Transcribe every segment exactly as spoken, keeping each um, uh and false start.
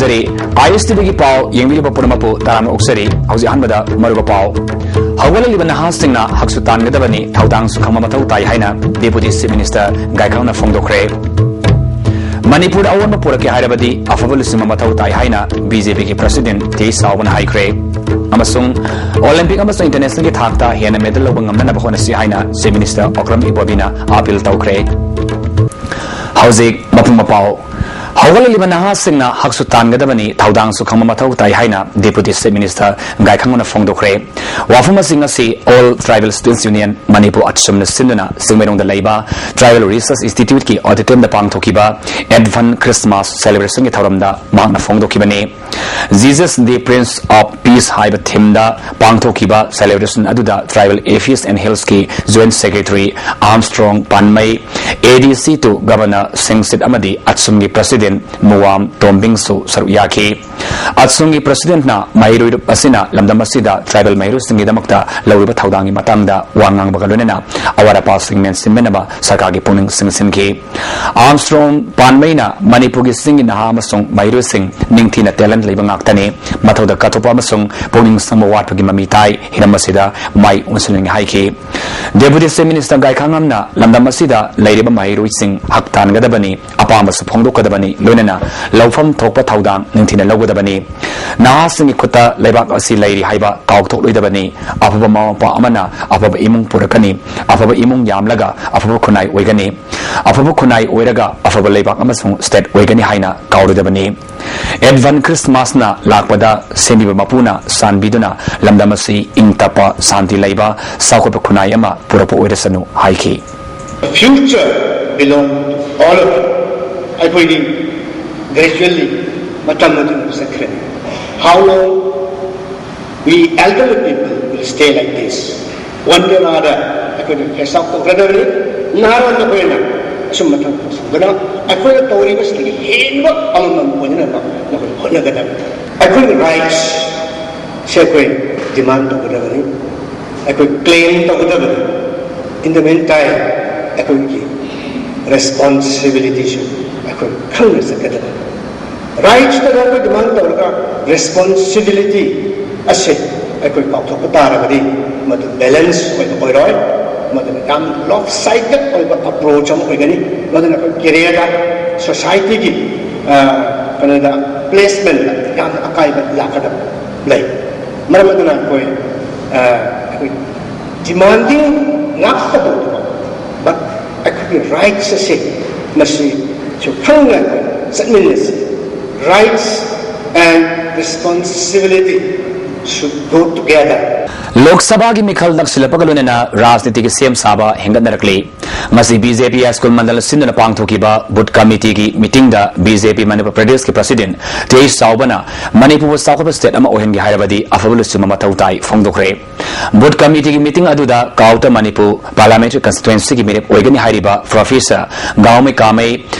ꯖꯔꯤ꯫ ꯑꯥꯏ ꯑꯦꯁ ꯇꯤꯚꯤꯒꯤ ꯄꯥꯎ ꯌꯦꯡꯕꯤꯔꯤꯕ ꯄꯨꯝꯅꯃꯛꯄꯨ ꯇꯔꯥꯝꯅ ꯑꯣꯛꯆꯔꯤ꯫ ꯍꯧꯖꯤꯛ ꯑꯍꯥꯟꯕꯗ ꯃꯔꯨꯑꯣꯏꯕ ꯄꯥꯎ꯫ ꯍꯧꯒꯠꯂꯛꯂꯤꯕ ꯅꯍꯥꯁꯤꯡꯅ ꯍꯛꯁꯨ ꯇꯥꯟꯒꯗꯕꯅꯤ, ꯊꯧꯗꯥꯡꯁꯨ ꯈꯪꯕ ꯃꯊꯧ ꯇꯥꯏ ꯍꯥꯏꯅ Deputy Chief Minister ꯒꯥꯏꯈꯥꯡꯅ ꯐꯣꯡꯗꯣꯛꯈ꯭ꯔꯦ꯫ ꯃꯅꯤꯄꯨꯔꯗ ꯑꯑꯣꯟꯕ ꯄꯨꯔꯛꯀꯦ ꯍꯥꯏꯔꯕꯗꯤ ꯑꯐꯕ ꯂꯨꯆꯤꯡꯕ ꯃꯊꯧ ꯇꯥꯏ ꯍꯥꯏꯅ ꯕꯤ ꯖꯦ ꯄꯤꯒꯤ President ꯇꯤ ꯆꯥꯎꯕꯅ ꯍꯥꯏꯈ꯭ꯔꯦ꯫ ꯑꯃꯁꯨꯡ Olympic ꯑꯃꯁꯨꯡ internationalꯒꯤ ꯊꯥꯛꯇ ꯍꯦꯟꯅ medal ꯂꯧꯕ ꯉꯝꯅꯅꯕ ꯍꯣꯠꯅꯁꯤ ꯍꯥꯏꯅ Chief Minister ꯑꯣꯀ꯭ꯔꯝ ꯏꯕꯣꯕꯤꯅ appeal ꯇꯧꯈ꯭ꯔꯦ꯫ ꯍꯧꯖꯤꯛ ꯃꯄꯨꯡ ꯃꯄꯥꯎ꯫ ꯍꯧꯒꯠꯂꯛꯂꯤꯕ ꯅꯍꯥꯁꯤꯡꯅ ꯍꯛꯁꯨ ꯇꯥꯟꯒꯗꯕꯅꯤ, ꯊꯧꯗꯥꯡꯁꯨ ꯈꯪꯕ ꯃꯊꯧ ꯇꯥꯏ ꯍꯥꯏꯅ Deputy Chief Minister ꯒꯥꯏꯈꯥꯡꯕꯅ ꯐꯣꯡꯗꯣꯛꯈ꯭ꯔꯦ꯫ ꯋꯥꯐꯝ ꯑꯁꯤ ꯉꯁꯤ All Tribal Students Union Manipur ꯑꯆꯨꯝꯅ ꯁꯤꯟꯗꯨꯅ ꯆꯤꯡꯃꯩꯔꯣꯡꯗ ꯂꯩꯕ Tribal Research Instituteꯀꯤ auditoriumꯗ ꯄꯥꯡꯊꯣꯛꯈꯤꯕ Advent Christmas celebrationꯒꯤ ꯊꯧꯔꯝꯗ ꯃꯍꯥꯛꯅ ꯐꯣꯡꯗꯣꯛꯈꯤꯕꯅꯤ꯫ Jesus the Prince of Peace ꯍꯥꯏꯕ themeꯗ ꯄꯥꯡꯊꯣꯛꯈꯤꯕ celebration ꯑꯗꯨꯗ Tribal Affairs and Hillsꯀꯤ Joint Secretary Armstrong Pame, A D C to Governor ꯁꯤꯡꯁꯤꯠ ꯑꯃꯗꯤ ꯑꯠꯁꯨꯝꯒꯤ President ꯃꯨꯋꯥꯝ ꯇꯣꯝꯕꯤꯡꯁꯨ ꯁꯔꯨꯛ ꯌꯥꯈꯤ꯫ ꯑꯠꯁꯨꯝꯒꯤ Presidentꯅ ꯃꯍꯩꯔꯣꯏ ꯑꯁꯤꯅ ꯂꯝꯗꯝ ꯑꯁꯤꯗ tribal ꯃꯍꯩꯔꯣꯏꯁꯤꯡꯒꯤꯗꯃꯛꯇ ꯂꯧꯔꯤꯕ ꯊꯧꯗꯥꯡꯒꯤ ꯃꯇꯥꯡꯗ ꯋꯥ ꯉꯥꯡꯕꯒ ꯂꯣꯏꯅꯅ ꯑꯋꯥꯠ ꯑꯄꯥꯁꯤꯡ ꯃꯦꯟꯁꯤꯟꯃꯤꯟꯅꯕ ꯁꯔꯀꯥꯔꯒꯤ ꯄꯨꯛꯅꯤꯡ ꯆꯤꯡꯁꯤꯟꯈꯤ꯫ ꯑꯥꯔꯝꯁꯇ꯭ꯔꯣꯡ ꯄꯥꯟꯃꯩꯅ ꯃꯅꯤꯄꯨꯔꯒꯤ ꯆꯤꯡꯒꯤ ꯅꯍꯥ ꯑꯃꯁꯨꯡ ꯃꯍꯩꯔꯣꯏꯁꯤꯡ ꯅꯤꯡꯊꯤꯅ talent ꯂꯩꯕ ꯉꯥꯛꯇꯅꯤ꯫ ꯃꯊꯧꯗ ꯀꯠꯊꯣꯛꯄ ꯑꯃꯁꯨꯡ ꯄꯨꯛꯅꯤꯡ ꯆꯪꯕ ꯋꯥꯠꯄꯒꯤ ꯃꯃꯤ ꯇꯥꯏ꯫ ꯍꯤꯔꯝ ꯑꯁꯤꯗ ꯃꯥꯏ ꯑꯣꯟꯁꯤꯟꯅꯤꯡꯏ ꯍꯥꯏꯈꯤ꯫ Deputy Chief Minister ꯒꯥꯏꯈꯥꯡꯉꯝꯅ ꯂꯝꯗꯝ ꯑꯁꯤꯗ ꯂꯩꯔꯤꯕ ꯃꯍꯩꯔꯣꯏꯁꯤꯡ ꯍꯛ ꯇꯥꯟꯒꯗꯕꯅꯤ, ꯑꯄꯥꯝꯕꯁꯨ ꯐꯣꯡꯗꯣꯛꯀꯗꯕꯅꯤ, ꯂꯣꯏꯅꯅ ꯂꯧꯐꯝ ꯊꯣꯛꯄ ꯊꯧꯗꯥꯡ ꯅꯤꯡꯊꯤꯅ ꯂꯧꯒꯗꯕꯅꯤ꯫ ꯅꯍꯥꯁꯤꯡꯒꯤ ꯈꯨꯠꯇ ꯂꯩꯕꯥꯛ ꯑꯁꯤ ꯂꯩꯔꯤ ꯍꯥꯏꯕ ꯀꯥꯎꯊꯣꯛꯂꯣꯏꯗꯕꯅꯤ꯫ ꯑꯐꯕ ꯃꯃꯥ ꯃꯄꯥ ꯑꯃꯅ ꯑꯐꯕ ꯏꯃꯨꯡ ꯄꯨꯔꯛꯀꯅꯤ꯫ ꯑꯐꯕ ꯏꯃꯨꯡ ꯌꯥꯝꯂꯒ ꯑꯐꯕ ꯈꯨꯟꯅꯥꯏ ꯑꯣꯏꯒꯅꯤ꯫ ꯑꯐꯕ ꯈꯨꯟꯅꯥꯏ ꯑꯣꯏꯔꯒ ꯑꯐꯕ ꯂꯩꯕꯥꯛ ꯑꯃꯁꯨꯡ state ꯑꯣꯏꯒꯅꯤ ꯍꯥꯏꯅ ꯀꯥꯎꯔꯣꯏꯗꯕꯅꯤ꯫ Advent Christmasꯅ ꯂꯥꯛꯄꯗ ꯁꯦꯝꯕꯤꯕ ꯃꯄꯨꯅ ꯆꯥꯟꯕꯤꯗꯨꯅ ꯂꯝꯗꯝ ꯑꯁꯤ ꯏꯪ ꯇꯞꯄ, ꯁꯥꯟꯇꯤ ꯂꯩꯕ, ꯆꯥꯎꯈꯠꯄ ꯈꯨꯟꯅꯥꯏ ꯑꯃ ꯄꯨꯔꯛꯄ ꯑꯣꯏꯔꯁꯅꯨ ꯍꯥꯏꯈꯤ꯫ The future belongs to all of us. ꯑꯩꯈꯣꯏꯗꯤ gradually ꯃꯇꯝ ꯑꯗꯨ ꯆꯠꯈ꯭ꯔꯦ꯫ How long we elderly people will stay like this? One day or other ꯑꯩꯈꯣꯏꯅ face out ꯇꯧꯒꯗꯕꯅꯤ꯫ ꯅꯍꯥꯔꯣꯟ ꯑꯩꯈꯣꯏꯅ ꯑꯁꯨꯝ ꯃꯊꯪ ꯇꯧꯁꯤꯟꯗꯨꯅ ꯑꯩꯈꯣꯏꯅ ꯇꯧꯔꯤꯕꯁꯤꯗꯒꯤ ꯍꯦꯟꯕ ꯑꯃꯃꯝ ꯑꯣꯏꯅꯅꯕ ꯅꯈꯣꯏ ꯍꯣꯠꯅꯒꯗꯕꯅꯤ꯫ ꯑꯩꯈꯣꯏꯒꯤ rights ꯁꯦ ꯑꯩꯈꯣꯏ demand ꯇꯧꯒꯗꯕꯅꯤ, ꯑꯩꯈꯣꯏ claim ꯇꯧꯒꯗꯕꯅꯤ꯫ In the meantime ꯑꯩꯈꯣꯏꯒꯤ responsibilityꯁꯨ ꯑꯩꯈꯣꯏ ꯈꯪꯅ ꯆꯠꯀꯗꯕꯅꯤ꯫ Rights ꯇ ꯑꯩꯈꯣꯏ demand ꯇꯧꯔꯒ responsibility ꯑꯁꯤ ꯑꯩꯈꯣꯏ ꯀꯥꯎꯊꯣꯛꯄ ꯇꯥꯔꯒꯗꯤ ꯃꯗꯨ balance ꯑꯣꯏꯕ ꯑꯣꯏꯔꯣꯏ꯫ ꯃꯗꯨꯅ ꯌꯥꯝ lopsided ꯑꯣꯏꯕ approach ꯑꯃ ꯑꯣꯏꯒꯅꯤ꯫ ꯃꯗꯨꯅ ꯑꯩꯈꯣꯏ career ꯗ, society ꯒꯤ ꯀꯩꯅꯣꯗ, placement ꯇ ꯌꯥꯝꯅ ꯑꯀꯥꯏꯕ ꯂꯥꯛꯀꯗꯕ ꯂꯩ꯫ ꯃꯔꯝ ꯑꯗꯨꯅ ꯑꯩꯈꯣꯏ ꯑꯩꯈꯣꯏ demanding ꯉꯥꯛꯇ ꯇꯧꯗꯕ, but ꯑꯩꯈꯣꯏꯒꯤ rights ꯑꯁꯤ ꯃꯁꯤꯁꯨ ꯈꯪꯅ ꯆꯠꯃꯤꯟꯅꯁꯤ꯫ Rights and responsibility should go together. ꯂꯣꯛ ꯁꯚꯥꯒꯤ ꯃꯤꯈꯜ ꯅꯛꯁꯤꯜꯂꯛꯄꯒ ꯂꯣꯏꯅꯅ ꯔꯥꯖꯅꯤꯇꯤꯒꯤ ꯁꯦꯝ ꯁꯥꯕ ꯍꯦꯟꯒꯠꯅꯔꯛꯂꯤ꯫ ꯉꯁꯤ ꯕꯤ ꯖꯦ ꯄꯤ ꯍꯥꯏ ꯁ꯭ꯀꯨꯜ ꯃꯟꯗꯜ ꯁꯤꯟꯗꯨꯅ ꯄꯥꯡꯊꯣꯛꯈꯤꯕ ꯕꯨꯠ ꯀꯃꯤꯇꯤꯒꯤ ꯃꯤꯇꯤꯡꯗ ꯕꯤ ꯖꯦ ꯄꯤ ꯃꯅꯤꯄꯨꯔ ꯄ꯭ꯔꯗꯦꯁꯀꯤ ꯄ꯭ꯔꯁꯤꯗꯦꯟꯠ ꯇꯤ ꯑꯩꯆ ꯆꯥꯎꯕꯅ ꯃꯅꯤꯄꯨꯔꯕꯨ ꯆꯥꯎꯈꯠꯄ ꯁ꯭ꯇꯦꯠ ꯑꯃ ꯑꯣꯏꯍꯟꯒꯦ ꯍꯥꯏꯔꯕꯗꯤ ꯑꯐꯕ ꯂꯨꯆꯤꯡꯕ ꯃꯊꯧ ꯇꯥꯏ ꯐꯣꯡꯗꯣꯛꯈ꯭ꯔꯦ꯫ ꯕꯨꯠ ꯀꯃꯤꯇꯤꯒꯤ ꯃꯤꯇꯤꯡ ꯑꯗꯨꯗ ꯀꯥꯎꯇ ꯃꯅꯤꯄꯨꯔ ꯄꯥꯔꯂꯤꯌꯥꯃꯦꯟꯇꯔꯤ ꯀꯟꯁꯇꯤꯇ꯭ꯋꯦꯟꯁꯤꯒꯤ ꯃꯤꯔꯦꯞ ꯑꯣꯏꯒꯅꯤ ꯍꯥꯏꯔꯤꯕ ꯄ꯭ꯔꯣꯐꯦꯁꯔ ꯒꯥꯎꯃꯩ ꯀꯥꯃꯩ,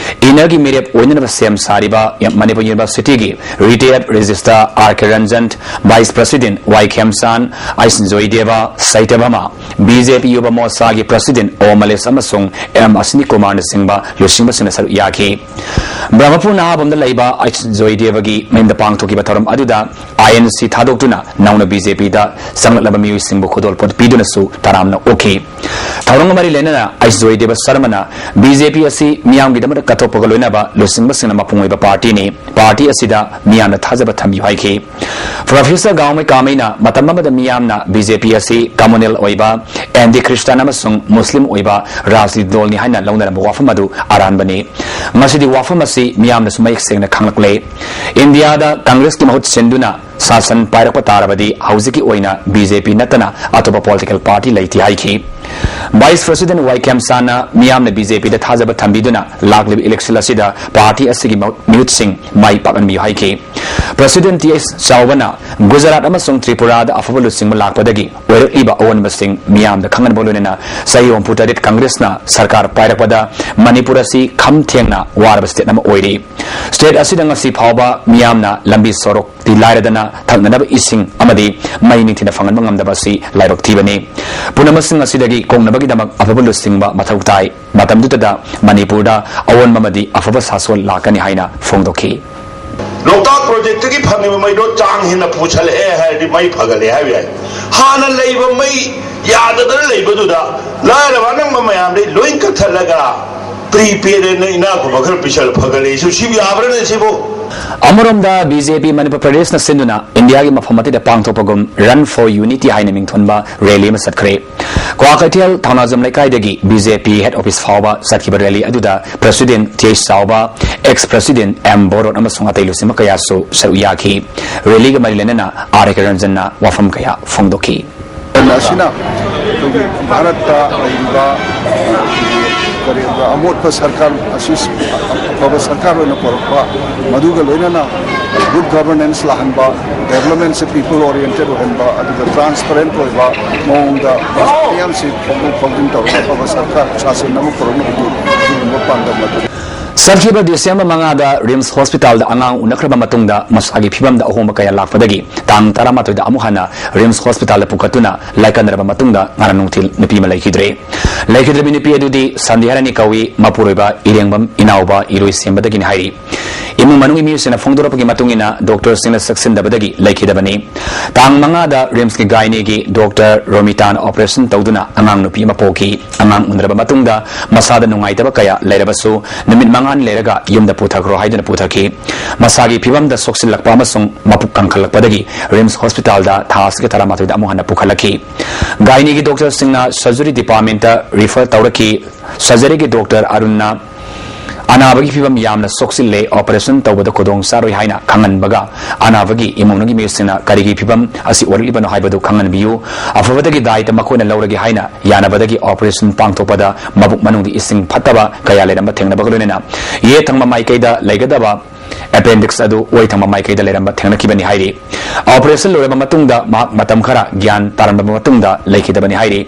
ꯏꯟꯅꯔꯒꯤ ꯃꯤꯔꯦꯞ ꯑꯣꯏꯅꯅꯕ ꯁꯦꯝ ꯁꯥꯔꯤꯕ ꯃꯅꯤꯄꯨꯔ ꯌꯨꯅꯤꯚꯔꯁꯤꯇꯤꯒꯤ ꯔꯤꯇꯥꯌꯔꯗ ꯔꯦꯖꯤꯁꯇ꯭ꯔꯥꯔ ꯑꯥꯔ ꯀꯦ ꯔꯟꯖꯟ, ꯚꯥꯏꯁ ꯄ꯭ꯔꯁꯤꯗꯦꯟꯠ ꯋꯥꯏ ꯈꯦꯝꯆꯥꯟ, ꯑꯩꯆ ꯖꯣꯏꯗꯦꯕ, ꯁꯩꯇꯚꯃꯥ, ꯕꯤ ꯖꯦ ꯄꯤ ꯌꯨꯕ ꯃꯣꯔꯆꯥꯒꯤ ꯄ꯭ꯔꯁꯤꯗꯦꯟꯠ ꯑꯣ ꯃꯂꯦꯁ ꯑꯃꯁꯨꯡ ꯑꯦꯝ ꯑꯁ꯭ꯋꯤꯅꯤ ꯀꯨꯃꯥꯔꯅꯆꯤꯡꯕ ꯂꯨꯆꯤꯡꯕꯁꯤꯡꯅ ꯁꯔꯨꯛ ꯌꯥꯈꯤ꯫ ꯕ꯭ꯔꯍꯃꯄꯨꯔ ꯅꯍꯥꯕꯝꯗ ꯂꯩꯕ ꯑꯩꯆ ꯖꯣꯏꯗꯦꯕꯒꯤ ꯃꯌꯨꯝꯗ ꯄꯥꯡꯊꯣꯛꯈꯤꯕ ꯊꯧꯔꯝ ꯑꯗꯨꯗ ꯑꯥꯏ ꯑꯦꯟ ꯁꯤ ꯊꯥꯗꯣꯛꯇꯨꯅ ꯅꯧꯅ ꯕꯤ ꯖꯦ ꯄꯤꯗ ꯆꯪꯂꯛꯂꯕ ꯃꯤꯑꯣꯏꯁꯤꯡꯕꯨ ꯈꯨꯗꯣꯜꯄꯣꯠ ꯄꯤꯗꯨꯅꯁꯨ ꯇꯔꯥꯝꯅ ꯑꯣꯛꯈꯤ꯫ ꯊꯧꯔꯝꯒ ꯃꯔꯤ ꯂꯩꯅꯅ ꯑꯩꯆ ꯖꯣꯏꯗꯦꯕ ꯁꯔꯃꯅ ꯕꯤ ꯖꯦ ꯄꯤ ꯑꯁꯤ ꯃꯤꯌꯥꯝꯒꯤꯗꯃꯛꯇ ꯀꯠꯊꯣꯛꯄꯒ ꯂꯣꯏꯅꯕ ꯂꯨꯆꯤꯡꯕꯁꯤꯡꯅ ꯃꯄꯨꯡ ꯑꯣꯏꯕ ꯄꯥꯔꯇꯤꯅꯤ꯫ ꯄꯥꯔꯇꯤ ꯑꯁꯤꯗ ꯃꯤꯌꯥꯝꯅ ꯊꯥꯖꯕ ꯊꯝꯕꯤꯌꯨ ꯍꯥꯏꯈꯤ꯫ ꯄ꯭ꯔꯣꯐꯦꯁꯔ ꯒꯥꯎꯃꯩ ꯀꯥꯃꯩꯅ ꯃꯇꯝ ꯑꯃꯗ ꯃꯤꯌꯥꯝꯅ ꯕꯤ ꯖꯦ ꯄꯤ ꯑꯁꯤ communal ꯑꯣꯏꯕ, anti Christian ꯑꯃꯁꯨꯡ ꯃꯨꯁꯂꯤꯝ ꯑꯣꯏꯕ ꯔꯥꯖꯅꯤꯇꯤ ꯗꯜꯅꯤ ꯍꯥꯏꯅ ꯂꯧꯅꯔꯝꯕ ꯋꯥꯐꯝ ꯑꯗꯨ ꯑꯔꯥꯟꯕꯅꯤ꯫ ꯉꯁꯤꯗꯤ ꯋꯥꯐꯝ ꯑꯁꯤ ꯃꯤꯌꯥꯝꯅꯁꯨ ꯃꯌꯦꯛ ꯁꯦꯡꯅ ꯈꯪꯂꯛꯂꯦ꯫ ꯏꯟꯗꯤꯌꯥꯗ ꯀꯪꯒ꯭ꯔꯦꯁꯀꯤ ꯃꯍꯨꯠ ꯁꯤꯟꯗꯨꯅ ꯁꯥꯁꯟ ꯄꯥꯏꯔꯛꯄ ꯇꯥꯔꯕꯗꯤ ꯍꯧꯖꯤꯛꯀꯤ ꯑꯣꯏꯅ ꯕꯤ ꯖꯦ ꯄꯤ ꯅꯠꯇꯅ ꯑꯇꯣꯞꯄ political party ꯂꯩꯇꯦ ꯍꯥꯏꯈꯤ꯫ ꯚꯥꯏꯁ ꯄ꯭ꯔꯁꯤꯗꯦꯟꯠ ꯋꯥꯏ ꯈꯦꯝꯆꯥꯟꯅ ꯃꯤꯌꯥꯝꯅ ꯕꯤ ꯖꯦ ꯄꯤꯗ ꯊꯥꯖꯕ ꯊꯝꯕꯤꯗꯨꯅ ꯂꯥꯛꯂꯤꯕ election ꯑꯁꯤꯗ ꯄꯥꯔꯇꯤ ꯑꯁꯤꯒꯤ ꯃꯤꯍꯨꯠꯁꯤꯡ ꯃꯥꯏ ꯄꯥꯛꯍꯟꯕꯤꯌꯨ ꯍꯥꯏꯈꯤ꯫ ꯄ꯭ꯔꯁꯤꯗꯦꯟꯠ ꯇꯤ ꯑꯩꯆ ꯆꯥꯎꯕꯅ ꯒꯨꯖꯔꯥꯠ ꯑꯃꯁꯨꯡ ꯇ꯭ꯔꯤꯄꯨꯔꯥꯗ ꯑꯐꯕ ꯂꯨꯆꯤꯡꯕ ꯂꯥꯛꯄꯗꯒꯤ ꯑꯣꯏꯔꯛꯂꯤꯕ ꯑꯑꯣꯟꯕꯁꯤꯡ ꯃꯤꯌꯥꯝꯗ ꯈꯪꯍꯟꯕ ꯂꯣꯏꯅꯅ ꯆꯍꯤ ꯍꯨꯝꯐꯨ ꯇꯔꯦꯠ ꯀꯪꯒ꯭ꯔꯦꯁꯅ ꯁꯔꯀꯥꯔ ꯄꯥꯏꯔꯛꯄꯗ ꯃꯅꯤꯄꯨꯔ ꯑꯁꯤ ꯈꯝ ꯊꯦꯡꯅ ꯋꯥꯔꯕ ꯁ꯭ꯇꯦꯠ ꯑꯃ ꯑꯣꯏꯔꯤ꯫ ꯁ꯭ꯇꯦꯠ ꯑꯁꯤꯗ ꯉꯁꯤ ꯐꯥꯎꯕ ꯃꯤꯌꯥꯝꯅ ꯂꯝꯕꯤ ꯁꯣꯔꯣꯛ ꯇꯤ ꯂꯥꯏꯔꯗꯅ ꯊꯛꯅꯅꯕ ꯏꯁꯤꯡ ꯑꯃꯗꯤ ꯃꯩ ꯅꯤꯡꯊꯤꯅ ꯐꯪꯍꯟꯕ ꯉꯝꯗꯕ ꯑꯁꯤ ꯂꯥꯏꯕꯛ ꯊꯤꯕꯅꯤ꯫ ꯄꯨꯝꯅꯃꯛꯁꯤꯡ ꯑꯁꯤꯗꯒꯤ ꯀꯣꯛꯅꯕꯒꯤꯗꯃꯛ ꯑꯐꯕ ꯂꯨꯆꯤꯡꯕ ꯃꯊꯧ ꯇꯥꯏ꯫ ꯃꯇꯝꯗꯨꯗ ꯃꯅꯤꯄꯨꯔꯗ ꯑꯑꯣꯟꯕ ꯑꯃꯗꯤ ꯑꯐꯕ ꯁꯥꯁꯣꯟ ꯂꯥꯛꯀꯅꯤ ꯍꯥꯏꯅ ꯐꯣꯡꯗꯣꯛꯈꯤ꯫ ꯂꯣꯛꯇꯥꯛ ꯄ꯭ꯔꯣꯖꯦꯛꯇꯒꯤ ꯐꯪꯉꯤꯕ ꯃꯩꯗꯣ ꯆꯥꯡ ꯍꯦꯟꯅ ꯄꯨꯁꯜꯂꯛꯑꯦ ꯍꯥꯏꯔꯗꯤ ꯃꯩ ꯐꯒꯠꯂꯦ ꯍꯥꯏꯕ ꯌꯥꯏ꯫ ꯍꯥꯟꯅ ꯂꯩꯕ ꯃꯩ ꯌꯥꯗꯗꯅ ꯂꯩꯕꯗꯨꯗ ꯂꯥꯏꯔꯕ ꯑꯅꯪꯕ ꯃꯌꯥꯝꯗꯩ ꯂꯣꯏ ꯀꯛꯊꯠꯂꯒ ꯄ꯭ꯔꯤꯄꯦꯗ ꯑꯣꯏꯅ ꯏꯅꯥꯛ ꯈꯨꯟꯕ ꯈꯔ ꯄꯤꯁꯜꯂ ꯐꯒꯠꯂꯛꯏꯁꯨ ꯁꯤꯕꯨ ꯌꯥꯕ꯭ꯔꯅꯦ ꯁꯤꯕꯨ? ꯑꯃꯔꯣꯝꯗ ꯕꯤ ꯖꯦ ꯄꯤ ꯃꯅꯤꯄꯨꯔ ꯄ꯭ꯔꯗꯦꯁꯅ ꯁꯤꯟꯗꯨꯅ ꯏꯟꯗꯤꯌꯥꯒꯤ ꯃꯐꯝ ꯑꯇꯩꯗ ꯄꯥꯡꯊꯣꯛꯄꯒꯨꯝ Run for Unity ꯍꯥꯏꯅ ꯃꯤꯡꯊꯣꯟꯕ ꯔꯦꯂꯤ ꯑꯃ ꯆꯠꯈ꯭ꯔꯦ꯫ ꯀ꯭ꯋꯥꯀꯩꯊꯦꯜ ꯊꯧꯅꯥꯖꯝ ꯂꯩꯀꯥꯏꯗꯒꯤ ꯕꯤ ꯖꯦ ꯄꯤ ꯍꯦꯗ ꯑꯣꯐꯤꯁ ꯐꯥꯎꯕ ꯆꯠꯈꯤꯕ ꯔꯦꯂꯤ ꯑꯗꯨꯗ ꯄ꯭ꯔꯦꯁꯤꯗꯦꯟ ꯇꯤ ꯑꯩꯆ ꯆꯥꯎꯕ, ꯑꯦꯛꯁ ꯄ꯭ꯔꯦꯁꯤꯗꯦꯟ ꯑꯦꯝ ꯕꯣꯔꯣꯠ ꯑꯃꯁꯨꯡ ꯑꯇꯩ ꯂꯨꯆꯤꯡꯕ ꯀꯌꯥꯁꯨ ꯁꯔꯨꯛ ꯌꯥꯈꯤ꯫ ꯔꯦꯂꯤꯒ ꯃꯔꯤ ꯂꯩꯅꯅ ꯑꯥꯔ ꯀꯦ ꯔꯟꯖꯟꯅ ꯋꯥꯐꯝ ꯀꯌꯥ ꯐꯣꯡꯗꯣꯛꯈꯤ꯫ ꯑꯁꯤꯅ ꯑꯩꯈꯣꯏꯒꯤ ꯚꯥꯔꯠꯇ ꯂꯩꯔꯤꯕ ꯀꯔꯤꯕ ꯑꯃꯣꯠꯄ ꯁꯔꯀꯥꯔ ꯑꯁꯤ ꯑꯐꯕ ꯁꯔꯀꯥꯔ ꯑꯣꯏꯅ ꯄꯨꯔꯛꯄ, ꯃꯗꯨꯒ ꯂꯣꯏꯅꯅ ꯒꯨꯗ ꯒꯚꯔꯅꯦꯟꯁ ꯂꯥꯛꯍꯟꯕ, ꯗꯦꯕꯂꯞꯃꯦꯟꯁꯦ ꯄꯤꯄꯜ ꯑꯣꯔꯤꯌꯦꯟꯇꯦꯠ ꯑꯣꯏꯍꯟꯕ, ꯑꯗꯨꯒ ꯇ꯭ꯔꯥꯟꯁꯄꯔꯦꯟꯠ ꯑꯣꯏꯕ ꯃꯑꯣꯡꯗ ꯃꯤꯌꯥꯝꯁꯤ ꯐꯥꯎꯗꯣꯛ ꯐꯥꯎꯖꯤꯟ ꯇꯧꯔꯒ ꯑꯐꯕ ꯁꯔꯀꯥꯔ ꯁꯥꯁꯟ ꯑꯃ ꯄꯨꯔꯛꯅꯕꯒꯤ ꯑꯗꯨꯒꯨꯝꯕ ꯄꯥꯟꯗꯝ ꯑꯗꯨ ꯆꯠꯈꯤꯕ ꯗꯤꯁꯦꯝꯕꯔ ꯃꯉꯥꯗ ꯔꯤꯝꯁ ꯍꯣꯁꯄꯤꯇꯥꯜꯗ ꯑꯉꯥꯡ ꯎꯅꯈ꯭ꯔꯕ ꯃꯇꯨꯡꯗ ꯃꯁꯥꯒꯤ ꯐꯤꯕꯝꯗ ꯑꯍꯣꯡꯕ ꯀꯌꯥ ꯂꯥꯛꯄꯗꯒꯤ ꯇꯥꯡ ꯇꯔꯥꯃꯥꯊꯣꯏꯗ ꯑꯃꯨꯛ ꯍꯟꯅ ꯔꯤꯝꯁ ꯍꯣꯁꯄꯤꯇꯥꯜꯗ ꯄꯨꯈꯠꯇꯨꯅ ꯂꯥꯏꯀꯠꯅꯔꯕ ꯃꯇꯨꯡꯗ ꯉꯔꯥꯡ ꯅꯨꯡꯊꯤꯜ ꯅꯨꯄꯤ ꯑꯃ ꯂꯩꯈꯤꯗ꯭ꯔꯦ꯫ ꯂꯩꯈꯤꯗ꯭ꯔꯕꯤ ꯅꯨꯄꯤ ꯑꯗꯨꯗꯤ ꯁꯟꯙꯤꯌꯥꯔꯥꯅꯤ ꯀꯧꯏ, ꯃꯄꯨꯔꯣꯏꯕ ꯏꯔꯦꯡꯕꯝ ꯏꯅꯥꯎꯕ ꯏꯔꯣꯏꯁꯦꯝꯕꯗꯒꯤꯅꯤ ꯍꯥꯏꯔꯤ꯫ ꯏꯃꯨꯡ ꯃꯅꯨꯡꯒꯤ ꯃꯤꯑꯣꯏꯁꯤꯡꯅ ꯐꯣꯡꯗꯣꯔꯛꯄꯒꯤ ꯃꯇꯨꯡ ꯏꯟꯅ ꯗꯣꯛꯇꯔꯁꯤꯡꯅ ꯆꯦꯛꯁꯤꯟꯗꯕꯗꯒꯤ ꯂꯩꯈꯤꯗꯕꯅꯤ꯫ ꯇꯥꯡ ꯃꯉꯥꯗ ꯔꯤꯝꯁꯀꯤ ꯒꯥꯏꯅꯤꯒꯤ ꯗꯣꯛꯇꯔ ꯔꯣꯃꯤꯇꯥꯅ ꯑꯣꯄꯔꯦꯁꯟ ꯇꯧꯗꯨꯅ ꯑꯉꯥꯡ ꯅꯨꯄꯤ ꯑꯃ ꯄꯣꯛꯈꯤ꯫ ꯑꯉꯥꯡ ꯎꯅꯔꯕ ꯃꯇꯨꯡꯗ ꯃꯁꯥꯗ ꯅꯨꯡꯉꯥꯏꯇꯕ ꯀꯌꯥ ꯂꯩꯔꯕꯁꯨ ꯅꯨꯃꯤꯠ ꯃꯉꯥꯅꯤ ꯂꯩꯔꯒ ꯌꯨꯝꯗ ꯄꯨꯊꯈ꯭ꯔꯣ ꯍꯥꯏꯗꯨꯅ ꯄꯨꯊꯈꯤ꯫ ꯃꯁꯥꯒꯤ ꯐꯤꯕꯝꯗ ꯁꯣꯛꯆꯤꯜꯂꯛꯄ ꯑꯃꯁꯨꯡ ꯃꯄꯨꯛ ꯀꯪꯈꯠꯂꯛꯄꯗꯒꯤ ꯔꯤꯝꯁ ꯍꯣꯁꯄꯤꯇꯥꯜꯗ ꯊꯥ ꯑꯁꯤꯒꯤ ꯇꯔꯥꯃꯥꯊꯣꯏꯗ ꯑꯃꯨꯛ ꯍꯟꯅ ꯄꯨꯈꯠꯂꯛꯈꯤ꯫ ꯒꯥꯏꯅꯤꯒꯤ ꯗꯣꯛꯇꯔꯁꯤꯡꯅ ꯁꯔꯖꯔꯤ ꯗꯤꯄꯥꯔꯠꯃꯦꯟꯇ ꯔꯤꯐꯔ ꯇꯧꯔꯛꯈꯤ꯫ ꯁꯔꯖꯔꯤꯒꯤ ꯗꯣꯛꯇꯔ ꯑꯔꯨꯟꯅ ꯑꯅꯥꯕꯒꯤ ꯐꯤꯕꯝ ꯌꯥꯝꯅ ꯁꯣꯛꯆꯤꯜꯂꯦ, ꯑꯣꯄꯔꯦꯁꯟ ꯇꯧꯕꯗ ꯈꯨꯗꯣꯡ ꯆꯥꯔꯣꯏ ꯍꯥꯏꯅ ꯈꯪꯍꯟꯕꯒ, ꯑꯅꯥꯕꯒꯤ ꯏꯃꯨꯡ ꯃꯅꯨꯡꯒꯤ ꯃꯤꯑꯣꯏꯁꯤꯡꯅ ꯀꯔꯤꯒꯤ ꯐꯤꯕꯝ ꯑꯁꯤ ꯑꯣꯏꯔꯛꯂꯤꯕꯅꯣ ꯍꯥꯏꯕꯗꯨ ꯈꯪꯍꯟꯕꯤꯌꯨ꯫ ꯑꯐꯕꯗꯒꯤ ꯗꯥꯏꯇ ꯃꯈꯣꯏꯅ ꯂꯧꯔꯒꯦ ꯍꯥꯏꯅ ꯌꯥꯅꯕꯗꯒꯤ ꯑꯣꯄꯔꯦꯁꯟ ꯄꯥꯡꯊꯣꯛꯄꯗ ꯃꯕꯨꯛ ꯃꯅꯨꯡꯒꯤ ꯏꯁꯤꯡ ꯐꯠꯇꯕ ꯀꯌꯥ ꯂꯩꯔꯝꯕ ꯊꯦꯡꯅꯕꯒ ꯂꯣꯏꯅꯅ ꯌꯦꯠ ꯊꯪꯕ ꯃꯥꯏꯀꯩꯗ ꯂꯩꯒꯗꯕ ꯑꯦꯄꯦꯟꯗꯤꯛꯁ ꯑꯗꯨ ꯑꯣꯏ ꯊꯪꯕ ꯃꯥꯏꯀꯩꯗ ꯂꯩꯔꯝꯕ ꯊꯦꯡꯅꯈꯤꯕꯅꯤ ꯍꯥꯏꯔꯤ꯫ ꯑꯣꯄꯔꯦꯁꯟ ꯂꯣꯏꯔꯕ ꯃꯇꯨꯡꯗ ꯃꯍꯥꯛ ꯃꯇꯝ ꯈꯔ ꯒ꯭ꯌꯥꯟ ꯇꯥꯔꯝꯂꯕ ꯃꯇꯨꯡꯗ ꯂꯩꯈꯤꯗꯕꯅꯤ ꯍꯥꯏꯔꯤ꯫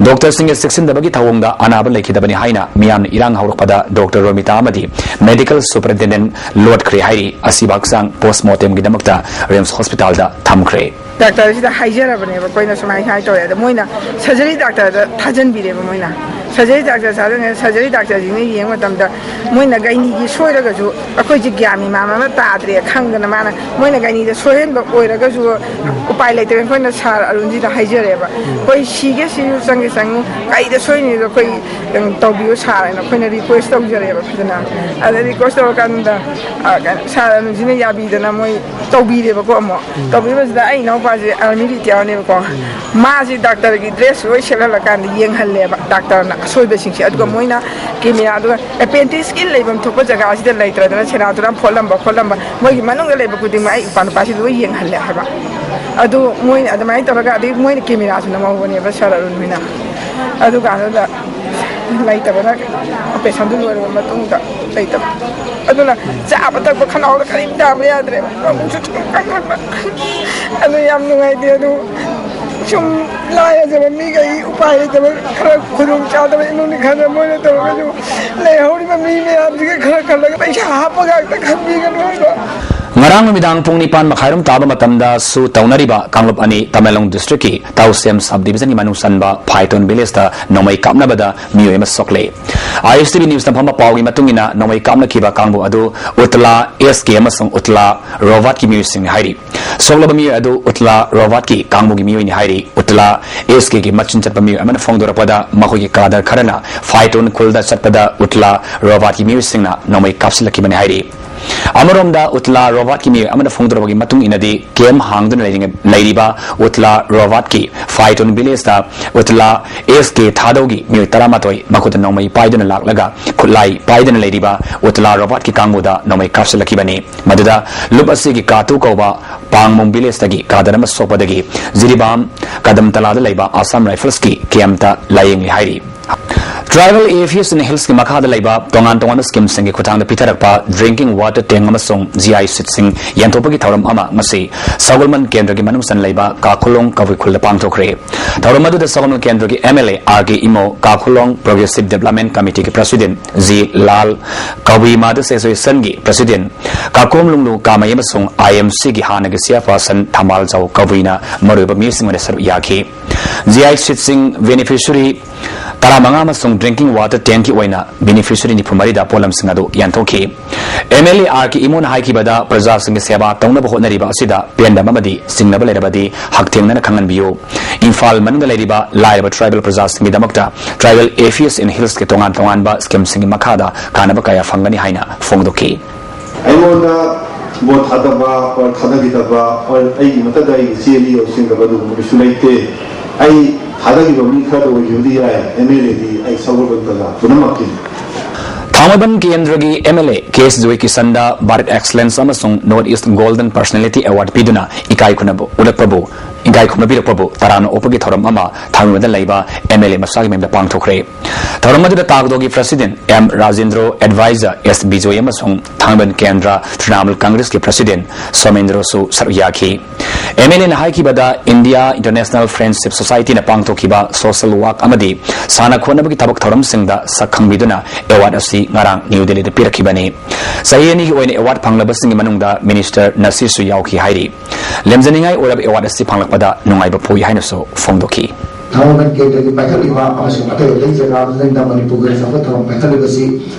ꯗꯣꯛꯇꯔꯁꯤꯡꯒꯤ ꯆꯦꯛꯁꯤꯟꯗꯕꯒꯤ ꯊꯧꯑꯣꯡꯗ ꯑꯅꯥꯕ ꯂꯩꯈꯤꯗꯕꯅꯤ ꯍꯥꯏꯅ ꯃꯤꯌꯥꯝꯅ ꯏꯔꯥꯡ ꯍꯧꯔꯛꯄꯗ ꯗꯣꯛꯇꯔ ꯔꯣꯃꯤꯇꯥ ꯑꯃꯗꯤ ꯃꯦꯗꯤꯀꯦꯜ ꯁꯨꯄꯔꯤꯟꯇꯦꯟꯗꯦꯟꯠ ꯂꯣꯠꯈ꯭ꯔꯦ ꯍꯥꯏꯔꯤ꯫ ꯑꯁꯤꯕ ꯍꯛꯆꯥꯡ ꯄꯣꯁꯃꯣꯔꯇꯦꯝꯒꯤꯗꯃꯛꯇ ꯔꯤꯝꯁ ꯍꯣꯁꯄꯤꯇꯥꯜꯗ ꯊꯝꯈ꯭ꯔꯦ꯫ ꯗꯥꯛꯇꯔꯁꯤꯗ ꯍꯥꯏꯖꯔꯕꯅꯦꯕ ꯑꯩꯈꯣꯏꯅ ꯁꯨꯃꯥꯏ ꯁꯨꯃꯥꯏꯅ ꯇꯧꯔꯦ ꯑꯗ ꯃꯣꯏꯅ ꯁꯔꯖꯔꯤ ꯗꯥꯛꯇꯔꯗ ꯊꯥꯖꯟꯕꯤꯔꯦꯕ ꯃꯣꯏꯅ꯫ ꯁꯔꯖꯔꯤ ꯗꯥꯛꯇꯔ ꯁꯥꯗꯣꯏꯅꯦ꯫ ꯁꯔꯖꯔꯤ ꯗꯥꯛꯇꯔꯁꯤꯡꯅ ꯌꯦꯡꯕ ꯃꯇꯝꯗ ꯃꯣꯏꯅ ꯒꯥꯏꯅꯤꯒꯤ ꯁꯣꯏꯔꯒꯁꯨ, ꯑꯩꯈꯣꯏꯁꯦ ꯒ꯭ꯌꯥꯟ ꯃꯦꯟ ꯑꯃ ꯇꯥꯗ꯭ꯔꯦ ꯈꯪꯗꯅ, ꯃꯥꯅ, ꯃꯣꯏꯅ ꯒꯥꯏꯅꯤꯗ ꯁꯣꯏꯍꯟꯕ ꯑꯣꯏꯔꯒꯁꯨ ꯎꯄꯥꯏ ꯂꯩꯇꯕꯅꯤꯅ ꯑꯩꯈꯣꯏꯅ ꯁꯥꯔ ꯑꯔꯨꯟꯁꯤꯗ ꯍꯥꯏꯖꯔꯦꯕ, "ꯑꯩꯈꯣꯏ ꯁꯤꯒꯦ ꯁꯤꯁꯨ ꯆꯪꯒꯦ ꯆꯪꯉꯨ, ꯀꯩꯗ ꯁꯣꯏꯅꯤꯗꯣ ꯑꯩꯈꯣꯏ, ꯎꯝ, ꯇꯧꯕꯤꯌꯨ ꯁꯥꯔ" ꯍꯥꯏꯅ ꯑꯩꯈꯣꯏꯅ ꯔꯤꯀ꯭ꯋꯦꯁ ꯇꯧꯖꯔꯦꯕ ꯐꯖꯅ꯫ ꯑꯗ ꯔꯤꯀ꯭ꯋꯦꯁ ꯇꯧꯔꯀꯥꯟꯗ, ꯑ, ꯀꯩꯅꯣ, ꯁꯥꯔ ꯑꯔꯨꯟꯁꯤꯅ ꯌꯥꯕꯤꯗꯅ ꯃꯣꯏ ꯇꯧꯕꯤꯔꯦꯕꯀꯣ꯫ ꯑꯃꯨꯛ ꯇꯧꯕꯤꯕꯁꯤꯗ ꯑꯩ ꯏꯅꯥꯎꯄꯥꯁꯦ ꯑꯥꯔꯃꯤ ꯔꯤꯇꯤꯌꯥꯔꯅꯦꯕꯀꯣ, ꯃꯥꯁꯦ ꯗꯥꯛꯇꯔꯒꯤ ꯗ꯭ꯔꯦꯁ ꯂꯣꯏ ꯁꯦꯠꯍꯜꯂꯀꯥꯟꯗ ꯌꯦꯡꯍꯜꯂꯦꯕ ꯗꯥꯛꯇꯔꯅ ꯑꯁꯣꯏꯕꯁꯤꯡꯁꯦ꯫ ꯑꯗꯨꯒ ꯃꯣꯏꯅ ꯀꯦꯃꯦꯔꯥꯗꯨꯒ ꯑꯦꯄꯦꯟꯗꯤꯛꯁꯀꯤ ꯂꯩꯐꯝ ꯊꯣꯛꯄ ꯖꯒꯥꯁꯤꯗ ꯂꯩꯇ꯭ꯔꯗꯅ ꯁꯦꯔꯥꯟ ꯇꯨꯔꯥꯟ ꯐꯣꯠꯂꯝꯕ ꯈꯣꯠꯂꯝꯕ, ꯃꯣꯏꯒꯤ ꯃꯅꯨꯡꯗ ꯂꯩꯕ ꯈꯨꯗꯤꯡꯃꯛ ꯑꯩ ꯏꯄꯥ ꯅꯨꯄꯥꯁꯤ ꯂꯣꯏ ꯌꯦꯡꯍꯜꯂꯦ ꯍꯥꯏꯕ꯫ ꯑꯗꯨ ꯃꯣꯏꯅ ꯑꯗꯨꯃꯥꯏꯅ ꯇꯧꯔꯒ, ꯑꯗꯩ ꯃꯣꯏꯅ ꯀꯦꯃꯦꯔꯥꯁꯨ ꯅꯝꯍꯧꯕꯅꯦꯕ ꯁꯥꯔ ꯑꯔꯨꯟ ꯍꯣꯏꯅ꯫ ꯑꯗꯨꯀꯥꯟꯗꯨꯗ ꯂꯩꯇꯕꯅ, ꯑꯣꯄꯔꯦꯁꯟꯗꯨ ꯂꯣꯏꯔꯕ ꯃꯇꯨꯡꯗ ꯂꯩꯇꯕ꯫ ꯑꯗꯨꯅ ꯆꯥꯕ ꯊꯛꯄ ꯈꯅꯥꯎꯗ ꯀꯔꯤꯝ ꯇꯥꯕ ꯌꯥꯗ꯭ꯔꯦꯕ, ꯃꯕꯨꯛꯁꯨ ꯁꯨꯝ ꯀꯪꯊꯠꯄ꯫ ꯑꯗꯨ ꯌꯥꯝ ꯅꯨꯡꯉꯥꯏꯇꯦ꯫ ꯑꯗꯨ ꯁꯨꯝ ꯂꯥꯏꯔꯖꯕ ꯃꯤꯈꯩ, ꯎꯄꯥꯏ ꯂꯩꯇꯕ, ꯈꯔ ꯈꯨꯗꯣꯡ ꯆꯥꯗꯕ ꯏꯃꯨꯡꯅꯤ ꯈꯟꯗꯅ ꯃꯣꯏꯅ ꯇꯧꯔꯒꯁꯨ, ꯂꯩꯍꯧꯔꯤꯕ ꯃꯤ ꯃꯌꯥꯝꯁꯤꯒꯤ ꯈꯔ ꯈꯜꯂꯒ ꯄꯩꯁꯥ ꯍꯥꯞꯄꯒ ꯍꯦꯛꯇ ꯈꯟꯕꯤꯒꯅꯨ ꯍꯥꯏꯕ꯫ ꯉꯔꯥꯡ ꯅꯨꯃꯤꯗꯥꯡ ꯄꯨꯡ ꯅꯤꯄꯥꯟ ꯃꯈꯥꯏꯔꯣꯝ ꯇꯥꯕ ꯃꯇꯝꯗꯁꯨ ꯇꯧꯅꯔꯤꯕ ꯀꯥꯡꯂꯨꯞ ꯑꯅꯤ, ꯇꯃꯦꯡꯂꯣꯡ ꯗꯤꯁꯇ꯭ꯔꯤꯛꯀꯤ ꯇꯥꯎꯁꯦꯝ ꯁꯕ ꯗꯤꯕꯤꯖꯟꯒꯤ ꯃꯅꯨꯡ ꯆꯟꯕ ꯐꯥꯏꯇꯣꯟ ꯚꯤꯂꯦꯖꯇ ꯅꯣꯡꯃꯩ ꯀꯥꯞꯅꯕꯗ ꯃꯤꯑꯣꯏ ꯑꯃ ꯁꯣꯛꯂꯦ꯫ ꯑꯥꯏ ꯑꯦꯁ ꯇꯤ ꯚꯤ ꯅ꯭ꯌꯨꯁꯅ ꯐꯪꯕ ꯄꯥꯎꯒꯤ ꯃꯇꯨꯡ ꯏꯟꯅ, ꯅꯣꯡꯃꯩ ꯀꯥꯞꯅꯈꯤꯕ ꯀꯥꯡꯕꯨ ꯑꯗꯨ ꯎꯇꯂꯥ ꯑꯦꯁ ꯀꯦ ꯑꯃꯁꯨꯡ ꯎꯇꯂꯥ ꯔꯣꯕꯥꯠꯀꯤ ꯃꯤꯑꯣꯏꯁꯤꯡꯅꯤ ꯍꯥꯏꯔꯤ꯫ ꯁꯣꯛꯂꯕ ꯃꯤꯑꯣꯏ ꯑꯗꯨ ꯎꯇꯂꯥ ꯔꯣꯕꯥꯠꯀꯤ ꯀꯥꯡꯕꯨꯒꯤ ꯃꯤꯑꯣꯏꯅꯤ ꯍꯥꯏꯔꯤ꯫ ꯎꯇꯂꯥ ꯑꯦꯁ ꯀꯦꯒꯤ ꯃꯆꯤꯟ ꯆꯠꯄ ꯃꯤꯑꯣꯏ ꯑꯃꯅ ꯐꯣꯡꯗꯣꯔꯛꯄꯗ, ꯃꯈꯣꯏꯒꯤ ꯀꯥꯗꯔ ꯈꯔꯅ ꯐꯥꯏꯇꯣꯟ ꯈꯨꯜꯗ ꯆꯠꯄꯗ ꯎꯇꯂꯥ ꯔꯣꯕꯥꯠꯀꯤ ꯃꯤꯑꯣꯏꯁꯤꯡꯅ ꯅꯣꯡꯃꯩ ꯀꯥꯞꯁꯤꯜꯂꯛꯈꯤꯕꯅꯤ ꯍꯥꯏꯔꯤ꯫ ꯑꯃꯔꯣꯝꯗ, ꯎꯇꯂꯥ ꯔꯣꯕꯥꯠꯀꯤ ꯃꯤꯑꯣꯏ ꯑꯃꯅ ꯐꯣꯡꯗꯣꯔꯛꯄꯒꯤ ꯃꯇꯨꯡ ꯏꯟꯅꯗꯤ, ꯀꯦꯝ ꯍꯥꯡꯗꯨꯅ ꯂꯩꯔꯤꯉꯩ-, ꯂꯩꯔꯤꯕ ꯎꯇꯂꯥ ꯔꯣꯕꯥꯠꯀꯤ ꯐꯥꯏꯇꯣꯟ ꯚꯤꯂꯦꯖꯇ ꯎꯇꯂꯥ ꯑꯦꯁ ꯀꯦ ꯊꯥꯗꯧꯒꯤ ꯃꯤꯑꯣꯏ ꯇꯔꯥꯃꯥꯊꯣꯏ ꯃꯈꯨꯠꯇ ꯅꯣꯡꯃꯩ ꯄꯥꯏꯗꯨꯅ ꯂꯥꯛꯂꯒ, ꯈꯨꯠꯂꯥꯏ ꯄꯥꯏꯗꯨꯅ ꯂꯩꯔꯤꯕ ꯎꯇꯂꯥ ꯔꯣꯕꯥꯠꯀꯤ ꯀꯥꯡꯕꯨꯗ ꯅꯣꯡꯃꯩ ꯀꯥꯞꯁꯤꯜꯂꯛꯈꯤꯕꯅꯤ꯫ ꯃꯗꯨꯗ ꯂꯨꯞ ꯑꯁꯤꯒꯤ ꯀꯥꯇꯨ ꯀꯧꯕ ꯄꯥꯡꯃꯣꯡ ꯚꯤꯂꯦꯖꯇꯒꯤ ꯀꯥꯗꯔ ꯑꯃ ꯁꯣꯛꯄꯗꯒꯤ ꯖꯤꯔꯤꯕꯥꯝ ꯀꯗꯝꯇꯂꯥꯗ ꯂꯩꯕ ꯑꯁꯥꯝ ꯔꯥꯏꯐꯜꯁꯀꯤ ꯀꯦꯝꯇ ꯂꯥꯌꯦꯡꯂꯤ ꯍꯥꯏꯔꯤ꯫ Tribal Affairs and Hillsꯀꯤ ꯃꯈꯥꯗ ꯂꯩꯕ ꯇꯣꯉꯥꯟ ꯇꯣꯉꯥꯟꯕ schemeꯁꯤꯡꯒꯤ ꯈꯨꯠꯊꯥꯡꯗ ꯄꯤꯊꯔꯛꯄ drinking water tank ꯑꯃꯁꯨꯡ G I sheetꯁꯤꯡ ꯌꯦꯟꯊꯣꯛꯄꯒꯤ ꯊꯧꯔꯝ ꯑꯃ ꯉꯁꯤ ꯁꯒꯣꯜꯕꯟ ꯀꯦꯟꯗ꯭ꯔꯒꯤ ꯃꯅꯨꯡ ꯆꯟ ꯂꯩꯕ ꯀꯥꯈꯨꯂꯣꯡ ꯀꯕꯨꯏ ꯈꯨꯜꯗ ꯄꯥꯡꯊꯣꯛꯈ꯭ꯔꯦ꯫ ꯊꯧꯔꯝ ꯑꯗꯨꯗ ꯁꯒꯣꯜꯕꯟ ꯀꯦꯟꯗ꯭ꯔꯒꯤ M L A R K Imo, ꯀꯥꯈꯨꯂꯣꯡ Progressive Development Committeeꯒꯤ President G Lal, Kabui Mothers Associationꯒꯤ President ꯀꯥꯀꯣꯝ ꯂꯨꯡꯂꯨ ꯀꯥꯃꯩ ꯑꯃꯁꯨꯡ I M Cꯒꯤ ꯍꯥꯟꯅꯒꯤ chairperson ꯊꯝꯕꯥꯜ ꯖꯥꯎ ꯀꯕꯨꯏꯅ ꯃꯔꯨꯑꯣꯏꯕ ꯃꯤꯑꯣꯏꯁꯤꯡ ꯑꯣꯏꯅ ꯁꯔꯨꯛ ꯌꯥꯈꯤ꯫ G I sheetꯁꯤꯡ beneficiary ꯇꯔꯥꯃꯉꯥ ꯑꯃꯁꯨꯡ drinking water tankꯀꯤ ꯑꯣꯏꯅ beneficiary ꯅꯤꯐꯨ ꯃꯔꯤꯗ ꯄꯣꯠꯂꯝꯁꯤꯡ ꯑꯗꯨ ꯌꯦꯟꯊꯣꯛꯈꯤ꯫ M L A R K ꯏꯃꯣꯅ ꯍꯥꯏꯈꯤꯕꯗ, ꯄ꯭ꯔꯖꯥꯁꯤꯡꯒꯤ ꯁꯦꯕꯥ ꯇꯧꯅꯕ ꯍꯣꯠꯅꯔꯤꯕ ꯑꯁꯤꯗ ꯄꯦꯟꯗꯕ ꯑꯃꯗꯤ ꯆꯤꯡꯅꯕ ꯂꯩꯔꯕꯗꯤ ꯍꯛꯊꯦꯡꯅꯅ ꯈꯪꯍꯟꯕꯤꯌꯨ꯫ ꯏꯝꯐꯥꯜ ꯃꯅꯨꯡꯗ ꯂꯩꯔꯤꯕ ꯂꯥꯏꯔꯕ tribal ꯄ꯭ꯔꯖꯥꯁꯤꯡꯒꯤꯗꯃꯛꯇ Tribal Affairs and Hillsꯀꯤ ꯇꯣꯉꯥꯟ ꯇꯣꯉꯥꯟꯕ schemeꯁꯤꯡꯒꯤ ꯃꯈꯥꯗ ꯀꯥꯟꯅꯕ ꯀꯌꯥ ꯐꯪꯒꯅꯤ ꯍꯥꯏꯅ ꯐꯣꯡꯗꯣꯛꯈꯤ꯫ ꯑꯩꯉꯣꯟꯗ ꯚꯣꯠ ꯊꯥꯗꯕ ꯑꯣꯔ ꯊꯥꯗꯈꯤꯗꯕ ꯑꯣꯔ ꯑꯩꯒꯤ ꯃꯊꯛꯇ ꯑꯩꯒꯤ ꯆꯦꯜꯂꯤ ꯑꯣꯔ ꯆꯦꯟꯗꯕ ꯑꯗꯨꯒꯨꯝꯕ ꯀꯩꯁꯨ ꯂꯩꯇꯦ꯫ ꯑꯩ ꯊꯥꯗꯈꯤꯕ ꯃꯤ ꯈꯔꯗ ꯑꯣꯏꯈꯤꯕꯗꯤ ꯌꯥꯏ, M L Aꯗꯤ ꯑꯩ ꯁꯒꯣꯜꯕꯟ ꯄ꯭ꯔꯖꯥ ꯄꯨꯝꯅꯃꯛꯀꯤꯅꯤ꯫ ꯊꯥꯡꯃꯩꯕꯟ ꯀꯦꯟꯗ꯭ꯔꯒꯤ M L A K S joy ꯀꯤꯁꯟꯗ Bharat Excellence ꯑꯃꯁꯨꯡ North East Golden Personality Award ꯄꯤꯗꯨꯅ ꯏꯀꯥꯏ ꯈꯨꯝꯅꯕ ꯎꯠꯂꯛꯄꯕꯨ, ꯏꯀꯥꯏ ꯈꯨꯝꯅꯕꯤꯔꯛꯄꯕꯨ ꯇꯔꯥꯝꯅ ꯑꯣꯛꯄꯒꯤ ꯊꯧꯔꯝ ꯑꯃ ꯊꯥꯡꯃꯩꯕꯟꯗ ꯂꯩꯕ M L A ꯃꯁꯥꯒꯤ ꯃꯌꯨꯝꯗ ꯄꯥꯡꯊꯣꯛꯈ꯭ꯔꯦ꯫ ꯊꯧꯔꯝ ꯑꯗꯨꯗ ꯇꯥꯒꯗꯣꯒꯤ President M Rajendro, Advisor S Bijoy ꯑꯃꯁꯨꯡ ꯊꯥꯡꯃꯩꯕꯟ ꯀꯦꯟꯗ꯭ꯔ ꯇ꯭ꯔꯤꯅꯥꯃꯨꯜ ꯀꯪꯒ꯭ꯔꯦꯁꯀꯤ President ꯁꯣꯃꯦꯟꯗ꯭ꯔꯣꯁꯨ ꯁꯔꯨꯛ ꯌꯥꯈꯤ꯫ M L Aꯅ ꯍꯥꯏꯈꯤꯕꯗ, India International Friendship Societyꯅ ꯄꯥꯡꯊꯣꯛꯈꯤꯕ social work ꯑꯃꯗꯤ ꯁꯥꯟꯅ ꯈꯣꯠꯅꯕꯒꯤ ꯊꯕꯛ ꯊꯧꯔꯝꯁꯤꯡꯗ ꯁꯛ ꯈꯪꯕꯤꯗꯨꯅ award ꯑꯁꯤ ꯉꯔꯥꯡ ꯅ꯭ꯌꯨ ꯗꯦꯜꯂꯤꯗ ꯄꯤꯔꯛꯈꯤꯕꯅꯤ꯫ ꯆꯍꯤ ꯑꯅꯤꯒꯤ ꯑꯣꯏꯅ award ꯐꯪꯂꯕꯁꯤꯡꯒꯤ ꯃꯅꯨꯡꯗ Minister ꯅꯁꯤꯁꯨ ꯌꯥꯎꯈꯤ ꯍꯥꯏꯔꯤ꯫ ꯂꯦꯝꯖꯅꯤꯡꯉꯥꯏ ꯑꯣꯏꯔꯕ award ꯑꯁꯤ ꯐꯪꯂꯛꯄꯗ ꯅꯨꯡꯉꯥꯏꯕ ꯄꯣꯛꯏ ꯍꯥꯏꯅꯁꯨ ꯐꯣꯡꯗꯣꯛꯈꯤ꯫ ꯊꯥꯡꯃꯩꯕꯟ ꯀꯦꯟꯗ꯭ꯔꯒꯤ ꯄꯥꯏꯈꯠꯂꯤꯕ ꯑꯃꯁꯨꯡ ꯑꯇꯩ ꯑꯇꯩ ꯖꯒꯥ ꯑꯗꯨꯗ ꯃꯅꯤꯄꯨꯔꯒꯤ ꯆꯥꯎꯈꯠ ꯊꯧꯔꯥꯡ ꯄꯥꯏꯈꯠꯂꯤꯕꯁꯤ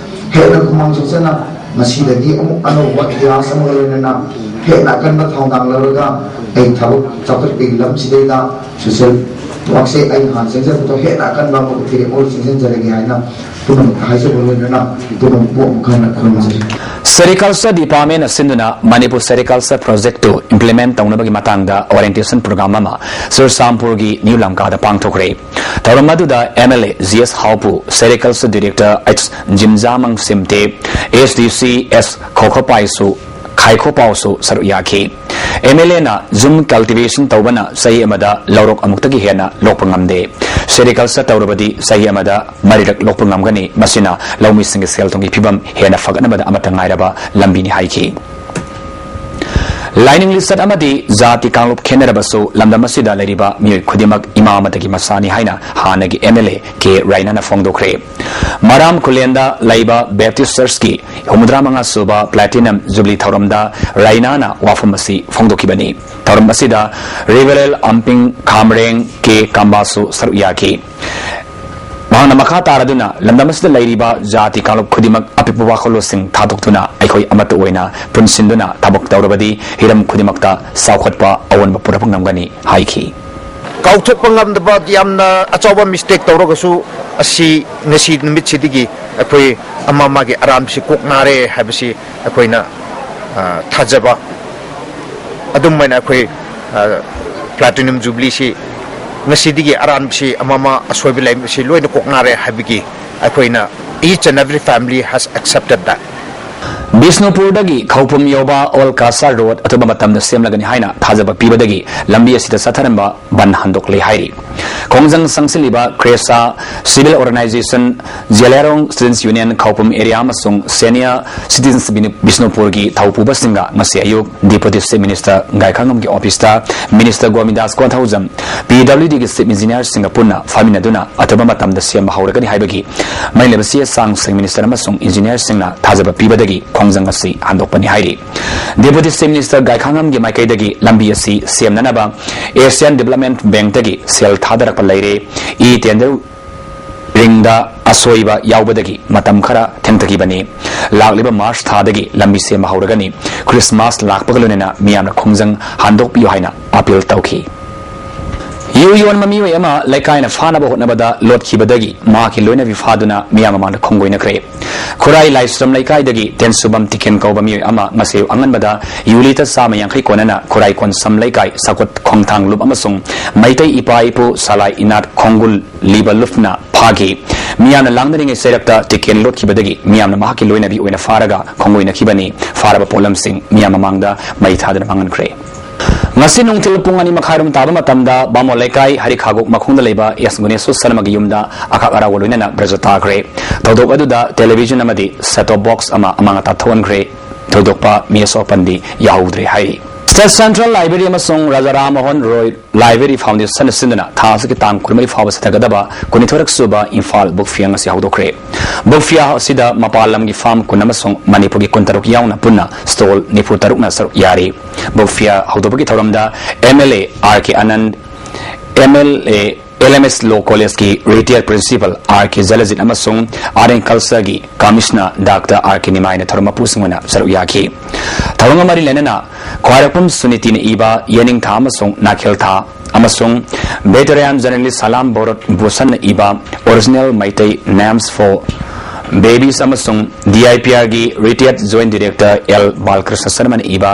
ꯍꯦꯟꯅ ꯈꯨꯃꯥꯡ ꯆꯥꯎꯁꯤꯟꯅ ꯃꯁꯤꯗꯒꯤ ꯑꯃꯨꯛ ꯑꯅꯧꯕ ꯏꯇꯤꯍꯥꯁ ꯑꯃꯒ ꯂꯣꯏꯅꯅ ꯍꯦꯟꯅ ꯑꯀꯟꯕ ꯊꯧꯗꯥꯡ ꯂꯧꯔꯒ ꯑꯩ ꯊꯕꯛ ꯆꯥꯎꯈꯠꯄꯒꯤ ꯂꯝꯁꯤꯗꯩꯗ social workꯁꯦ ꯑꯩ ꯍꯥꯟꯅ ꯆꯪꯖꯕꯗꯣ ꯍꯦꯟꯅ ꯑꯀꯟꯕ ꯑꯃꯒ ꯐꯤꯔꯦꯞ ꯑꯃ ꯆꯪꯁꯤꯟꯖꯔꯒꯦ ꯍꯥꯏꯅ ꯄꯨꯝꯅꯃꯛꯇ ꯍꯥꯏꯖꯕ ꯂꯣꯏꯅꯅ ꯄꯨꯝꯅꯃꯛꯄꯨ ꯑꯃꯨꯛ ꯍꯟꯅ ꯈꯨꯔꯨꯝꯖꯔꯤ꯫ Sericulture Departmentꯅ ꯁꯤꯟꯗꯨꯅ ꯃꯅꯤꯄꯨꯔ sericulture projectꯇꯨ implement ꯇꯧꯅꯕꯒꯤ ꯃꯇꯥꯡꯗ orientation program ꯑꯃ ꯆꯨꯔꯆꯥꯟꯄꯨꯔꯒꯤ ꯅ꯭ꯌꯨ ꯂꯝꯀꯥꯗ ꯄꯥꯡꯊꯣꯛꯈ꯭ꯔꯦ꯫ ꯊꯧꯔꯝ ꯑꯗꯨꯗ M L A G S ꯍꯥꯎꯄꯨ, Sericulture Director H ꯖꯤꯝꯖꯥꯃꯪ ꯁꯤꯝꯇꯦ, S D C S ꯈꯣꯈꯣꯄꯥꯏꯁꯨ, ꯈꯥꯏꯈꯣꯄꯥꯎꯁꯨ ꯁꯔꯨꯛ ꯌꯥꯈꯤ꯫ M L Aꯅ ꯖꯨꯝ cultivation ꯇꯧꯕꯅ ꯆꯍꯤ ꯑꯃꯗ ꯂꯧꯔꯣꯛ ꯑꯃꯨꯛꯇꯒꯤ ꯍꯦꯟꯅ ꯂꯣꯛꯄ ꯉꯝꯗꯦ꯫ Sericulture ꯇꯧꯔꯕꯗꯤ ꯆꯍꯤ ꯑꯃꯗ ꯃꯔꯤꯔꯛ ꯂꯣꯛꯄ ꯉꯝꯒꯅꯤ꯫ ꯃꯁꯤꯅ ꯂꯧꯃꯤꯁꯤꯡꯒꯤ ꯁꯦꯜ ꯊꯨꯝꯒꯤ ꯐꯤꯕꯝ ꯍꯦꯟꯅ ꯐꯒꯠꯅꯕꯗ ꯑꯃꯠꯇ ꯉꯥꯏꯔꯕ ꯂꯝꯕꯤꯅꯤ ꯍꯥꯏꯈꯤ꯫ ꯂꯥꯏꯅꯤꯡ ꯂꯤꯆꯠ ꯑꯃꯗꯤ ꯖꯥꯇꯤ ꯀꯥꯡꯂꯨꯞ ꯈꯦꯟꯅꯔꯕꯁꯨ ꯂꯝꯗꯝ ꯑꯁꯤꯗ ꯂꯩꯔꯤꯕ ꯃꯤꯑꯣꯏ ꯈꯨꯗꯤꯡꯃꯛ ꯏꯃꯥ ꯑꯃꯠꯇꯒꯤ ꯃꯆꯥꯅꯤ ꯍꯥꯏꯅ ꯍꯥꯟꯅꯒꯤ MLA ꯀꯦ ꯔꯥꯏꯅꯥꯅ ꯐꯣꯡꯗꯣꯛꯈ꯭ꯔꯦ꯫ ꯃꯔꯥꯝ ꯈꯨꯂꯦꯟꯗ ꯂꯩꯕ Baptist Churchꯀꯤ ꯍꯨꯝꯐꯨꯇꯔꯥ ꯃꯉꯥ ꯁꯨꯕ Platinum Jubilee ꯊꯧꯔꯝꯗ ꯔꯥꯏꯅꯥꯅ ꯋꯥꯐꯝ ꯑꯁꯤ ꯐꯣꯡꯗꯣꯛꯈꯤꯕꯅꯤ꯫ ꯊꯧꯔꯝ ꯑꯁꯤꯗ Reverend ꯑꯝꯄꯤꯡ ꯈꯥꯝꯔꯦꯡ ꯀꯦ ꯀꯝꯕꯥꯁꯨ ꯁꯔꯨꯛ ꯌꯥꯈꯤ꯫ ꯃꯍꯥꯛꯅ ꯃꯈꯥ ꯇꯥꯔꯗꯨꯅ ꯂꯝꯗꯝ ꯑꯁꯤꯗ ꯂꯩꯔꯤꯕ ꯖꯥꯇꯤ ꯀꯥꯡꯂꯨꯞ ꯈꯨꯗꯤꯡꯃꯛ ꯑꯄꯤꯛꯄ ꯋꯥꯈꯜꯂꯣꯟꯁꯤꯡ ꯊꯥꯗꯣꯛꯇꯨꯅ ꯑꯩꯈꯣꯏ ꯑꯃꯠꯇ ꯑꯣꯏꯅ ꯄꯨꯟꯁꯤꯟꯗꯨꯅ ꯊꯕꯛ ꯇꯧꯔꯕꯗꯤ ꯍꯤꯔꯝ ꯈꯨꯗꯤꯡꯃꯛꯇ ꯆꯥꯎꯈꯠꯄ ꯑꯑꯣꯟꯕ ꯄꯨꯔꯛꯄ ꯉꯝꯒꯅꯤ ꯍꯥꯏꯈꯤ꯫ ꯀꯥꯎꯊꯣꯛꯄ ꯉꯝꯗꯕ ꯌꯥꯝꯅ ꯑꯆꯧꯕ mistake ꯇꯧꯔꯒꯁꯨ ꯑꯁꯤ ꯉꯁꯤ ꯅꯨꯃꯤꯠꯁꯤꯗꯒꯤ ꯑꯩꯈꯣꯏ ꯑꯃ ꯑꯃꯒꯤ ꯑꯔꯥꯟꯕꯁꯤ ꯀꯣꯛꯅꯔꯦ ꯍꯥꯏꯕꯁꯤ ꯑꯩꯈꯣꯏꯅ, ꯑ, ꯊꯥꯖꯕ꯫ ꯑꯗꯨꯝ ꯑꯣꯏꯅ ꯑꯩꯈꯣꯏ, ꯑ, Platinum Jubileeꯁꯤ ꯉꯁꯤꯗꯒꯤ ꯑꯔꯥꯟꯕꯁꯤ ꯑꯃ ꯑꯃ ꯑꯁꯣꯏꯕ ꯂꯩꯕꯁꯤ ꯂꯣꯏꯅ ꯀꯣꯛꯅꯔꯦ ꯍꯥꯏꯕꯒꯤ ꯑꯩꯈꯣꯏꯅ each and every family has accepted that. ꯕꯤꯁꯅꯨꯄꯨꯔꯗꯒꯤ ꯈꯧꯄꯨꯝ ꯌꯧꯕ Old Cachar Road ꯑꯊꯨꯕ ꯃꯇꯝꯗ ꯁꯦꯝꯂꯒꯅꯤ ꯍꯥꯏꯅ ꯊꯥꯖꯕ ꯄꯤꯕꯗꯒꯤ ꯂꯝꯕꯤ ꯑꯁꯤꯗ ꯆꯠꯊꯔꯝꯕ ꯕꯟ ꯍꯟꯗꯣꯛꯂꯦ ꯍꯥꯏꯔꯤ꯫ ꯈꯣꯡꯖꯪ ꯆꯪꯁꯤꯜꯂꯤꯕ ꯀ꯭ꯔꯦꯁꯥ Civil Organization, Zeliangrong Students Union ꯈꯧꯄꯨꯝ area ꯑꯃꯁꯨꯡ Senior Citizens ꯕꯤꯅꯨ-, ꯕꯤꯁꯅꯨꯄꯨꯔꯒꯤ ꯊꯧꯄꯨꯕꯁꯤꯡꯒ ꯉꯁꯤ ꯑꯌꯨꯛ Deputy Chief Minister ꯒꯥꯏꯈꯥꯉꯝꯒꯤ officeꯇ Minister ꯒꯣꯕꯤꯟꯗꯥꯁ Konthoujam, PWDꯒꯤ Chief Engineerꯁꯤꯡꯒ ꯄꯨꯟꯅ ꯐꯝꯃꯤꯟꯅꯗꯨꯅ ꯑꯊꯨꯕ ꯃꯇꯝꯗ ꯁꯦꯝꯕ ꯍꯧꯔꯒꯅꯤ ꯍꯥꯏꯕꯒꯤ ꯃꯔꯤ ꯂꯩꯅꯕ ꯆꯦ ꯆꯥꯡꯁꯤꯡ Minister ꯑꯃꯁꯨꯡ Engineerꯁꯤꯡꯅ ꯊꯥꯖꯕ ꯄꯤꯕꯗꯒꯤ ꯈꯣꯡꯖꯪ ꯑꯁꯤ ꯍꯟꯗꯣꯛꯄꯅꯤ ꯍꯥꯏꯔꯤ꯫ Deputy Chief Minister ꯒꯥꯏꯈꯥꯉꯝꯒꯤ ꯃꯥꯏꯀꯩꯗꯒꯤ ꯂꯝꯕꯤ ꯑꯁꯤ ꯁꯦꯝꯅꯅꯕ Asian Development Bankꯇꯒꯤ ꯁꯦꯜ ꯊꯥꯗꯔꯛꯄ ꯂꯩꯔꯦ꯫ E-tenderingꯗ ꯑꯁꯣꯏꯕ ꯌꯥꯎꯕꯗꯒꯤ ꯃꯇꯝ ꯈꯔ ꯊꯦꯡꯊꯈꯤꯕꯅꯤ꯫ ꯂꯥꯛꯂꯤꯕ March ꯊꯥꯗꯒꯤ ꯂꯝꯕꯤ ꯁꯦꯝꯕ ꯍꯧꯔꯒꯅꯤ꯫ Christmas ꯂꯥꯛꯄꯒ ꯂꯣꯏꯅꯅ ꯃꯤꯌꯥꯝꯅ ꯈꯣꯡꯖꯪ ꯍꯟꯗꯣꯛꯄꯤꯌꯨ ꯍꯥꯏꯅ appeal ꯇꯧꯈꯤ꯫ ꯌꯨ ꯌꯣꯟꯕ ꯃꯤꯑꯣꯏ ꯑꯃ ꯂꯩꯀꯥꯏꯅ ꯐꯥꯅꯕ ꯍꯣꯠꯅꯕꯗ ꯂꯣꯠꯈꯤꯕꯗꯒꯤ ꯃꯍꯥꯛꯀꯤ ꯂꯣꯏꯅꯕꯤ ꯐꯥꯗꯨꯅ ꯃꯤꯌꯥꯝ ꯃꯃꯥꯡꯗ ꯈꯣꯡꯒꯣꯏꯅꯈ꯭ꯔꯦ꯫ ꯈꯨꯔꯥꯏ ꯂꯥꯏꯁ꯭ꯔꯝ ꯂꯩꯀꯥꯏꯗꯒꯤ ꯇꯦꯟꯁꯨꯕꯝ ꯇꯤꯀꯦꯟ ꯀꯧꯕ ꯃꯤꯑꯣꯏ ꯑꯃ ꯉꯁꯤ ꯑꯉꯟꯕꯗ ꯌꯨ ꯂꯤꯇꯔ ꯆꯥꯝꯃ ꯌꯥꯡꯈꯩ ꯀꯣꯟꯅꯅ ꯈꯨꯔꯥꯏ ꯀꯣꯟꯁꯝ ꯂꯩꯀꯥꯏ ꯁꯥꯀꯨꯠ ꯈꯣꯡꯊꯥꯡ ꯂꯨꯞ ꯑꯃꯁꯨꯡ ꯃꯩꯇꯩ ꯏꯄꯥ ꯏꯄꯨ ꯁꯂꯥꯏ ꯏꯅꯥꯠ ꯈꯣꯡꯒꯨꯜ ꯂꯤꯕ ꯂꯨꯞꯅ ꯐꯥꯈꯤ꯫ ꯃꯤꯌꯥꯝꯅ ꯂꯥꯡꯅꯔꯤꯉꯩ ꯆꯩꯔꯛꯇ ꯇꯤꯀꯦꯟ ꯂꯣꯠꯈꯤꯕꯗꯒꯤ ꯃꯤꯌꯥꯝꯅ ꯃꯍꯥꯛꯀꯤ ꯂꯣꯏꯅꯕꯤ ꯑꯣꯏꯅ ꯐꯥꯔꯒ ꯈꯣꯡꯒꯣꯏꯅꯈꯤꯕꯅꯤ꯫ ꯐꯥꯔꯕ ꯄꯣꯠꯂꯝꯁꯤꯡ ꯃꯤꯌꯥꯝ ꯃꯃꯥꯡꯗ ꯃꯩ ꯊꯥꯗꯨꯅ ꯃꯥꯡꯍꯟꯈ꯭ꯔꯦ꯫ ꯉꯁꯤ ꯅꯨꯡꯊꯤꯜ ꯄꯨꯡ ꯑꯅꯤ ꯃꯈꯥꯏꯔꯣꯝ ꯇꯥꯕ ꯃꯇꯝꯗ ꯕꯥꯃꯣꯟ ꯂꯩꯀꯥꯏ ꯍꯔꯤꯈꯥꯒꯣꯛ ꯃꯈꯣꯡꯗ ꯂꯩꯕ ꯑꯦꯁ ꯒꯨꯅꯦꯁꯣꯔ ꯁꯔꯃꯒꯤ ꯌꯨꯝꯗ ꯑꯈꯥꯛ ꯑꯔꯥꯎꯒ ꯂꯣꯏꯅꯅ ꯕ꯭ꯔꯖ ꯇꯥꯈ꯭ꯔꯦ꯫ ꯊꯧꯗꯣꯛ ꯑꯗꯨꯗ ꯇꯦꯂꯤꯚꯤꯖꯟ ꯑꯃꯗꯤ ꯁꯦꯠ ꯇꯣꯞ ꯕꯣꯛꯁ ꯑꯃ ꯑꯃꯥꯡ ꯑꯇꯥ ꯊꯣꯛꯍꯟꯈ꯭ꯔꯦ꯫ ꯊꯣꯏꯗꯣꯛꯄ ꯃꯤ ꯑꯁꯣꯛ ꯑꯄꯟꯗꯤ ꯌꯥꯎꯍꯧꯗ꯭ꯔꯦ ꯍꯥꯏꯔꯤ꯫ ꯁ꯭ꯇꯦꯠ ꯁꯦꯟꯇ꯭ꯔꯦꯜ ꯂꯥꯏꯕ꯭ꯔꯦꯔꯤ ꯑꯃꯁꯨꯡ ꯔꯥꯖꯥ ꯔꯥꯝ ꯃꯣꯍꯟ ꯔꯣꯏ ꯂꯥꯏꯕ꯭ꯔꯦꯔꯤ ꯐꯥꯎꯟꯗꯦꯁꯟꯅ ꯁꯤꯟꯗꯨꯅ ꯊꯥ ꯑꯁꯤꯒꯤ ꯇꯥꯡ ꯀꯨꯟꯃꯔꯤ ꯐꯥꯎꯕ ꯆꯠꯊꯒꯗꯕ ꯀꯨꯟꯅꯤꯊꯣꯏꯔꯛ ꯁꯨꯕ ꯏꯝꯐꯥꯜ ꯕꯨꯛ ꯐꯤꯌꯔ ꯉꯁꯤ ꯍꯧꯗꯣꯛꯈ꯭ꯔꯦ꯫ ꯕꯨꯛ ꯐꯤꯌꯔ ꯑꯁꯤꯗ ꯃꯄꯥꯟ ꯂꯝꯒꯤ ꯐꯥꯝ ꯀꯨꯟ ꯑꯃꯁꯨꯡ ꯃꯅꯤꯄꯨꯔꯒꯤ ꯀꯨꯟꯇꯔꯨꯛ ꯌꯥꯎꯅ ꯄꯨꯟꯅ ꯁ꯭ꯇꯣꯜ ꯅꯤꯐꯨ ꯇꯔꯨꯛꯅ ꯁꯔꯨꯛ ꯌꯥꯔꯤ꯫ ꯕꯨꯛ ꯐꯤꯌꯔ ꯍꯧꯗꯣꯛꯄꯒꯤ ꯊꯧꯔꯝꯗ M L A R K Anand, M L A, L M S law ꯀꯣꯂꯦꯖꯀꯤ retired principal R K Jaljit ꯑꯃꯁꯨꯡ ꯑꯥꯔꯠ ꯑꯦꯟ ꯀꯜꯆꯔꯒꯤ ꯀꯃꯤꯁꯅꯔ ꯗꯥꯛꯇꯔ ꯑꯥꯔ ꯀꯦ ꯅꯤꯃꯥꯏꯅ ꯊꯧꯔꯝ ꯃꯄꯨꯁꯤꯡ ꯑꯣꯏꯅ ꯁꯔꯨꯛ ꯌꯥꯈꯤ꯫ ꯊꯧꯔꯝꯒ ꯃꯔꯤ ꯂꯩꯅꯅ ꯈ꯭ꯋꯥꯏꯔꯥꯛꯄꯝ ꯁꯨꯅꯤꯇꯤꯅ ꯏꯕ ꯌꯦꯅꯤꯡꯊꯥ ꯑꯃꯁꯨꯡ ꯅꯥꯀꯦꯜꯊꯥ ꯑꯃꯁꯨꯡ ꯚꯦꯇꯔꯤꯌꯥꯟ ꯖꯔꯅꯦꯂꯤꯁ ꯁꯂꯥꯝ ꯚꯣꯔꯠ ꯚꯨꯁꯟꯅ ꯏꯕ original Meitei names for babies ꯑꯃꯁꯨꯡ ꯗꯤ ꯑꯥꯏ ꯄꯤ ꯑꯥꯔꯒꯤ retired joint director L Balakrishna ꯁꯔꯃꯅ ꯏꯕ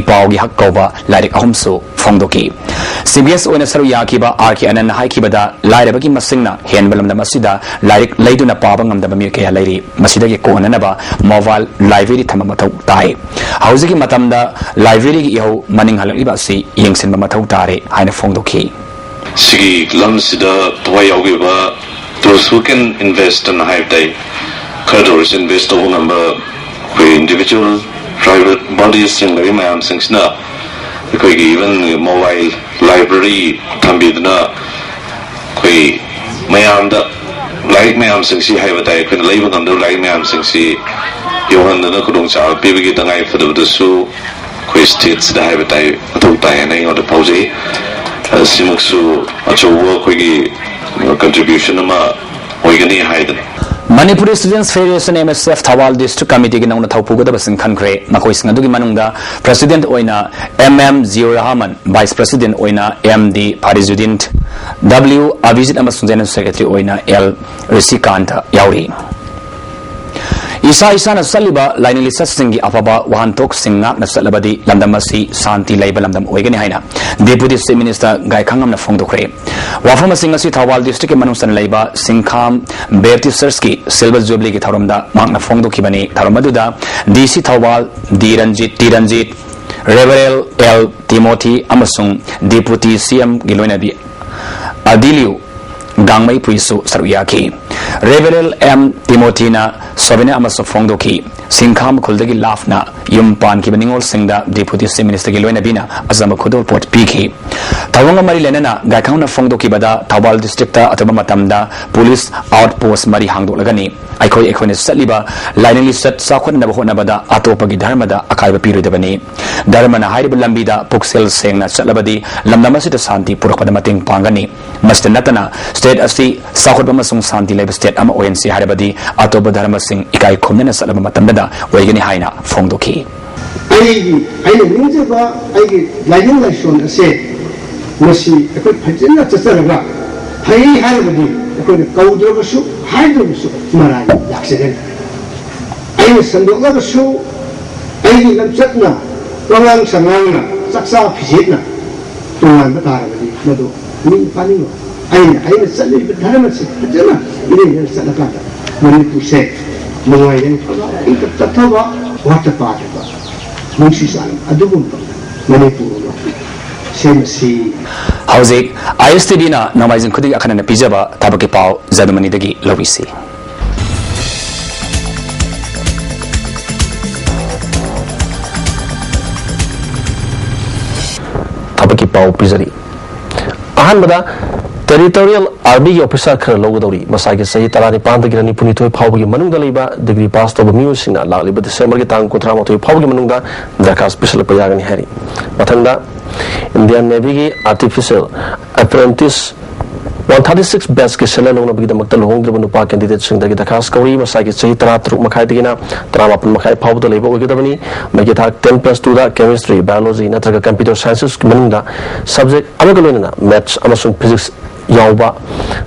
ꯏꯄꯥꯎꯒꯤ ꯍꯛ ꯀꯧꯕ ꯂꯥꯏꯔꯤꯛ ꯑꯍꯨꯝꯁꯨ ꯐꯣꯡꯗꯣꯛꯈꯤ꯫ ꯆꯤꯐ ꯒꯦꯁ ꯑꯣꯏꯅ ꯁꯔꯨꯛ ꯌꯥꯈꯤꯕ ꯑꯥꯔ ꯀꯦ ꯑꯅꯟꯅ ꯍꯥꯏꯈꯤꯕꯗ, ꯂꯥꯏꯔꯕꯒꯤ ꯃꯁꯤꯡꯅ ꯍꯦꯟꯕ ꯂꯝꯗꯝ ꯑꯁꯤꯗ ꯂꯥꯏꯔꯤꯛ ꯂꯩꯗꯨꯅ ꯄꯥꯕ ꯉꯝꯗꯕ ꯃꯤꯑꯣꯏ ꯀꯌꯥ ꯂꯩꯔꯤ꯫ ꯃꯁꯤꯗꯒꯤ ꯀꯣꯛꯍꯟꯅꯅꯕ ꯃꯣꯕꯥꯏꯜ ꯂꯥꯏꯕ꯭ꯔꯦꯔꯤ ꯊꯝꯕ ꯃꯊꯧ ꯇꯥꯏ꯫ ꯍꯧꯖꯤꯛꯀꯤ ꯃꯇꯝꯗ ꯂꯥꯏꯕ꯭ꯔꯦꯔꯤꯒꯤ ꯏꯍꯧ ꯃꯅꯤꯡ ꯍꯜꯂꯛꯂꯤꯕ ꯑꯁꯤ ꯌꯦꯡꯁꯤꯟꯕ ꯃꯊꯧ ꯇꯥꯔꯦ ꯍꯥꯏꯅ ꯐꯣꯡꯗꯣꯛꯈꯤ꯫ ꯁꯤꯒꯤ ꯂꯝꯁꯤꯗ ꯊꯋꯥꯏ ꯌꯥꯎꯈꯤꯕ, those who can invest ꯑꯅ ꯍꯥꯏꯕ ꯇꯥꯏ, ꯈꯔꯗ ꯑꯣꯏꯔꯁꯨ ꯏꯟꯚꯦꯁ ꯇꯧꯕ ꯉꯝꯕ ꯑꯩꯈꯣꯏ ꯏꯟꯗꯤꯕꯤꯖꯨꯋꯦꯜ, ꯄ꯭ꯔꯥꯏꯚꯦꯠ ꯕꯣꯗꯤꯁꯁꯤꯡ ꯂꯩꯔꯤ ꯃꯌꯥꯝꯁꯤꯡꯁꯤꯅ ꯑꯩꯈꯣꯏꯒꯤ ꯏꯚꯟ ꯃꯣꯕꯥꯏꯜ ꯂꯥꯏꯕ꯭ꯔꯦꯔꯤ ꯊꯝꯕꯤꯗꯨꯅ ꯑꯩꯈꯣꯏ ꯃꯌꯥꯝꯗ ꯂꯥꯏꯔꯤꯛ ꯃꯌꯥꯝꯁꯤꯡꯁꯤ ꯍꯥꯏꯕ ꯇꯥꯏ, ꯑꯩꯈꯣꯏꯅ ꯂꯩꯕ ꯉꯝꯗꯕ ꯂꯥꯏꯔꯤꯛ ꯃꯌꯥꯝꯁꯤꯡꯁꯤ ꯌꯧꯍꯟꯗꯨꯅ ꯈꯨꯗꯣꯡꯆꯥꯕ ꯄꯤꯕꯒꯤ ꯇꯉꯥꯏ ꯐꯗꯕꯗꯁꯨ ꯑꯩꯈꯣꯏ ꯁ꯭ꯇꯦꯠꯁꯤꯗ ꯍꯥꯏꯕ ꯇꯥꯏ ꯃꯊꯧ ꯇꯥꯏ ꯍꯥꯏꯅ ꯑꯩꯉꯣꯟꯗ ꯐꯥꯎꯖꯩ꯫ ꯑꯁꯤꯃꯛꯁꯨ ꯑꯆꯧꯕ ꯑꯩꯈꯣꯏꯒꯤ ꯀꯟꯇ꯭ꯔꯤꯕ꯭ꯌꯨꯁꯟ ꯑꯃ ꯑꯣꯏꯒꯅꯤ ꯍꯥꯏꯗꯅ꯫ Manipur students federation, M S F, Thoubal district ꯀꯃꯤꯇꯤꯒꯤ ꯅꯧꯅ ꯊꯧ ꯄꯨꯒꯗꯕꯁꯤꯡ ꯈꯟꯈ꯭ꯔꯦ꯫ ꯃꯈꯣꯏꯁꯤꯡ ꯑꯗꯨꯒꯤ ꯃꯅꯨꯡꯗ ꯄ꯭ꯔꯁꯤꯗꯦꯟꯠ ꯑꯣꯏꯅ M M Ziaur Rahman, vice president ꯑꯣꯏꯅ M D Farijuddin, W Abhijit ꯑꯃꯁꯨꯡ ꯖꯦꯅꯔꯦꯜ ꯁꯦꯀ꯭ꯔꯦꯇꯔꯤ ꯑꯣꯏꯅ ꯑꯦꯜ ꯔꯤꯁꯤꯀꯥꯟꯇ ꯌꯥꯎꯔꯤ꯫ ꯏꯁꯥ ꯏꯁꯥꯅ ꯆꯠꯂꯤꯕ ꯂꯥꯏꯅꯤꯡ ꯂꯤꯆꯠꯁꯤꯡꯒꯤ ꯑꯐꯕ ꯋꯥꯍꯟꯊꯣꯛꯁꯤꯡ ꯉꯥꯛꯅ ꯆꯠꯂꯕꯗꯤ ꯂꯝꯗꯝ ꯑꯁꯤ ꯁꯥꯟꯇꯤ ꯂꯩꯕ ꯂꯝꯗꯝ ꯑꯣꯏꯒꯅꯤ ꯍꯥꯏꯅ ꯗꯦꯄꯨꯇꯤ ꯆꯤꯐ ꯃꯤꯅꯤꯁꯇꯔ ꯒꯥꯏꯈꯥꯉꯝꯅ ꯐꯣꯡꯗꯣꯛꯈ꯭ꯔꯦ꯫ ꯋꯥꯐꯝ ꯑꯁꯤ ꯉꯁꯤ ꯊꯧꯕꯥꯜ ꯗꯤꯁꯇ꯭ꯔꯤꯛꯀꯤ ꯃꯅꯨꯡ ꯆꯟꯅ ꯂꯩꯕ ꯁꯤꯡꯈꯥꯝ ꯕꯦꯞꯇꯤꯁ ꯆꯔꯆꯀꯤ ꯁꯤꯜꯚꯔ ꯖꯨꯕꯤꯂꯤꯒꯤ ꯊꯧꯔꯝꯗ ꯃꯍꯥꯛꯅ ꯐꯣꯡꯗꯣꯛꯈꯤꯕꯅꯤ꯫ ꯊꯧꯔꯝ ꯑꯗꯨꯗ ꯗꯤ ꯁꯤ ꯊꯧꯕꯥꯜ ꯗꯤ ꯔꯟꯖꯤꯠ, ꯇꯤ ꯔꯟꯖꯤꯠ, ꯔꯦꯚꯔꯦꯜ ꯑꯦꯜ ꯇꯤꯃꯣꯊꯤ ꯑꯃꯁꯨꯡ ꯗꯤꯄꯨꯇꯤ ꯁꯤ ꯑꯦꯝꯒꯤ ꯂꯣꯏꯅꯕꯤ ꯑꯗꯤꯂꯤꯌꯨ ꯒꯥꯡꯃꯩ ꯄꯨꯏꯁꯨ ꯁꯔꯨꯛ ꯌꯥꯈꯤ꯫ ꯔꯦꯚꯔꯦꯜ ꯑꯦꯝ ꯇꯤꯃꯣꯊꯤꯅ ꯁꯣꯚꯦꯅꯤꯌꯔ ꯑꯃꯁꯨ ꯐꯣꯡꯗꯣꯛꯈꯤ꯫ ꯁꯤꯡꯈꯥ ꯃꯈꯨꯜꯗꯒꯤ ꯂꯥꯞꯅ ꯌꯨꯝ ꯄꯥꯟꯈꯤꯕ ꯅꯤꯉꯣꯜꯁꯤꯡꯗ ꯗꯤꯄꯨꯇꯤ ꯆꯤꯐ ꯃꯤꯅꯤꯁꯇꯔꯒꯤ ꯂꯣꯏꯅꯕꯤꯅ ꯑꯆꯝꯕ ꯈꯨꯗꯣꯜꯄꯣꯠ ꯄꯤꯈꯤ꯫ ꯊꯧꯔꯝꯒ ꯃꯔꯤ ꯂꯩꯅꯅ ꯒꯥꯏꯈꯪꯅ ꯐꯣꯡꯗꯣꯛꯈꯤꯕꯗ, ꯊꯧꯕꯥꯜ ꯗꯤꯁꯇ꯭ꯔꯤꯛꯇ ꯑꯊꯨꯕ ꯃꯇꯝꯗ ꯄꯨꯂꯤꯁ ꯑꯥꯎꯠ ꯄꯣꯁ ꯃꯔꯤ ꯍꯥꯡꯗꯣꯛꯂꯒꯅꯤ꯫ ꯑꯩꯈꯣꯏ ꯑꯩꯈꯣꯏꯅ ꯆꯠꯂꯤꯕ ꯂꯥꯏꯅꯤꯡ ꯂꯤꯆꯠ ꯆꯥꯎꯈꯠꯅꯅꯕ ꯍꯣꯠꯅꯕꯗ ꯑꯇꯣꯞꯄꯒꯤ ꯙꯔꯃꯗ ꯑꯀꯥꯏꯕ ꯄꯤꯔꯣꯏꯗꯕꯅꯤ꯫ ꯙꯔꯃꯅ ꯍꯥꯏꯔꯤꯕ ꯂꯝꯕꯤꯗ ꯄꯨꯛꯆꯦꯜ ꯁꯦꯡꯅ ꯆꯠꯂꯕꯗꯤ ꯂꯝꯗꯝ ꯑꯁꯤꯗ ꯁꯥꯟꯇꯤ ꯄꯨꯔꯛꯄꯗ ꯃꯇꯦꯡ ꯄꯥꯡꯒꯅꯤ꯫ ꯃꯁꯤꯇ ꯅꯠꯇꯅ, ꯁ꯭ꯇꯦꯠ ꯑꯁꯤ ꯆꯥꯎꯈꯠꯄ ꯑꯃꯁꯨꯡ ꯁꯥꯟꯇꯤ ꯂꯩꯕ ꯁ꯭ꯇꯦꯠ ꯑꯃ ꯑꯣꯏꯍꯟꯁꯤ ꯍꯥꯏꯔꯕꯗꯤ ꯑꯇꯣꯞꯄ ꯙꯔꯃꯁꯤꯡ ꯏꯀꯥꯏ ꯈꯨꯝꯅꯅ ꯆꯠꯂꯕ ꯃꯇꯝꯗꯗ ꯑꯣꯏꯒꯅꯤ ꯍꯥꯏꯅ ꯐꯣꯡꯗꯣꯛꯈꯤ꯫ ꯑꯩꯒꯤ, ꯑꯩꯅ ꯅꯤꯡꯖꯕ ꯑꯩꯒꯤ ꯂꯥꯏꯅꯤꯡ ꯂꯥꯏꯁꯣꯟ ꯑꯁꯦ, ꯃꯁꯤ ꯑꯩꯈꯣꯏ ꯐꯖꯅ ꯆꯠꯆꯔꯒ, ꯐꯩ ꯍꯥꯏꯔꯕꯗꯤ ꯑꯩꯈꯣꯏꯅ ꯀꯧꯗ꯭ꯔꯕꯁꯨ, ꯍꯥꯏꯗ꯭ꯔꯕꯁꯨ ꯃꯔꯥꯏ ꯂꯥꯛꯆꯒꯅꯤ꯫ ꯑꯩꯅ ꯁꯟꯗꯣꯛꯂꯒꯁꯨ, ꯑꯩꯒꯤ ꯂꯝꯆꯠꯅ, ꯋꯥꯉꯥꯡ ꯁꯉꯥꯡꯅ, ꯆꯥꯛꯆꯥ ꯐꯤꯖꯦꯠꯅ ꯇꯣꯉꯥꯟꯕ ꯇꯥꯔꯕꯗꯤ, ꯃꯗꯨ ꯃꯤ ꯐꯥꯅꯤꯡꯉꯣꯏ꯫ ꯑꯩꯅ, ꯑꯩꯅ ꯆꯠꯂꯤꯕ ꯙꯔꯃꯁꯤ ꯐꯖꯅ ꯏꯔꯩ ꯂꯩꯅ ꯆꯠꯂꯀꯥꯟꯗ ꯃꯅꯤꯄꯨꯔꯁꯦ ꯅꯨꯡꯉꯥꯏꯒꯅꯤ꯫ ꯏꯪ ꯇꯞ ꯇꯞꯊꯕ, ꯋꯥꯠꯇ ꯄꯥꯗꯕ, ꯅꯨꯡꯁꯤ ꯆꯥꯟꯅꯕ ꯑꯗꯨꯒꯨꯝꯕ ꯃꯅꯤꯄꯨꯔ ꯑꯃ ꯁꯦꯝꯃꯁꯤ꯫ ꯍꯧꯖꯤꯛ ꯑꯥꯏ ꯑꯦꯁ ꯇꯤ ꯚꯤꯅ ꯅꯣꯡꯃꯥꯏꯖꯤꯡ ꯈꯨꯗꯤꯡꯒꯤ ꯑꯈꯟꯅꯅ ꯄꯤꯖꯕ ꯊꯕꯛꯀꯤ ꯄꯥꯎ ꯖꯗꯨꯃꯅꯤꯗꯒꯤ ꯂꯧꯕꯤꯁꯤ꯫ ꯊꯕꯛꯀꯤ ꯄꯥꯎ ꯄꯤꯖꯔꯤ꯫ ꯑꯍꯥꯟꯕꯗ, ꯇꯦꯔꯤꯇꯣꯔꯤꯌꯦꯜ ꯑꯥꯔꯃꯤꯒꯤ ꯑꯣꯐꯤꯁꯥꯔ ꯈꯔ ꯂꯧꯒꯗꯧꯔꯤ꯫ ꯃꯁꯥꯒꯤ ꯆꯍꯤ ꯇꯔꯥꯅꯤꯄꯥꯟꯗꯒꯤꯅ ꯅꯤꯐꯨꯅꯤꯊꯣꯏ ꯐꯥꯎꯕꯒꯤ ꯃꯅꯨꯡꯗ ꯂꯩꯕ ꯗꯤꯒ꯭ꯔꯤ ꯄꯥꯁ ꯇꯧꯕ ꯃꯤꯑꯣꯏꯁꯤꯡꯅ ꯂꯥꯛꯂꯤꯕ ꯗꯤꯁꯦꯝꯕꯔꯒꯤ ꯇꯥꯡ ꯀꯨꯟꯊ꯭ꯔꯥ ꯃꯥꯊꯣꯏ ꯐꯥꯎꯕꯒꯤ ꯃꯅꯨꯡꯗ ꯗꯔꯈꯥꯁ ꯄꯤꯁꯤꯜꯂꯛꯄ ꯌꯥꯒꯅꯤ ꯍꯥꯏꯔꯤ꯫ ꯃꯊꯪꯗ, ꯏꯟꯗꯤꯌꯥꯟ ꯅꯦꯚꯤꯒꯤ artificer apprentices one thirty six ꯕꯦꯆꯀꯤ ꯁꯦꯂꯔ ꯂꯧꯅꯕꯒꯤꯗꯃꯛꯇ ꯂꯨꯍꯣꯡꯗ꯭ꯔꯤꯕ ꯅꯨꯄꯥ ꯀꯦꯟꯗꯤꯗꯦꯠꯁꯤꯡꯗꯒꯤ ꯗꯔꯈꯥꯁ ꯀꯧꯔꯤ꯫ ꯃꯁꯥꯒꯤ ꯆꯍꯤ ꯇꯔꯥꯇꯔꯨꯛ ꯃꯈꯥꯏꯗꯒꯤꯅ ꯇꯔꯥꯃꯥꯄꯟ ꯃꯈꯥꯏ ꯐꯥꯎꯕꯗ ꯂꯩꯕ ꯑꯣꯏꯒꯗꯕꯅꯤ꯫ ꯃꯍꯩꯒꯤ ꯊꯥꯛ ꯇꯦꯟ ꯄ꯭ꯂꯁ ꯇꯨꯗ ꯀꯦꯃꯤꯁꯇ꯭ꯔꯤ, ꯕꯥꯏꯑꯣꯂꯣꯖꯤ ꯅꯠꯇ꯭ꯔꯒ ꯀꯝꯄ꯭ꯌꯨꯇꯔ ꯁꯥꯏꯟꯁꯦꯁꯀꯤ ꯃꯅꯨꯡꯗ ꯁꯕꯖꯦꯛ ꯑꯃꯒ ꯂꯣꯏꯅꯅ ꯃꯦꯊꯁ ꯑꯃꯁꯨꯡ ꯐꯤꯖꯤꯛꯁ ꯌꯥꯎꯕ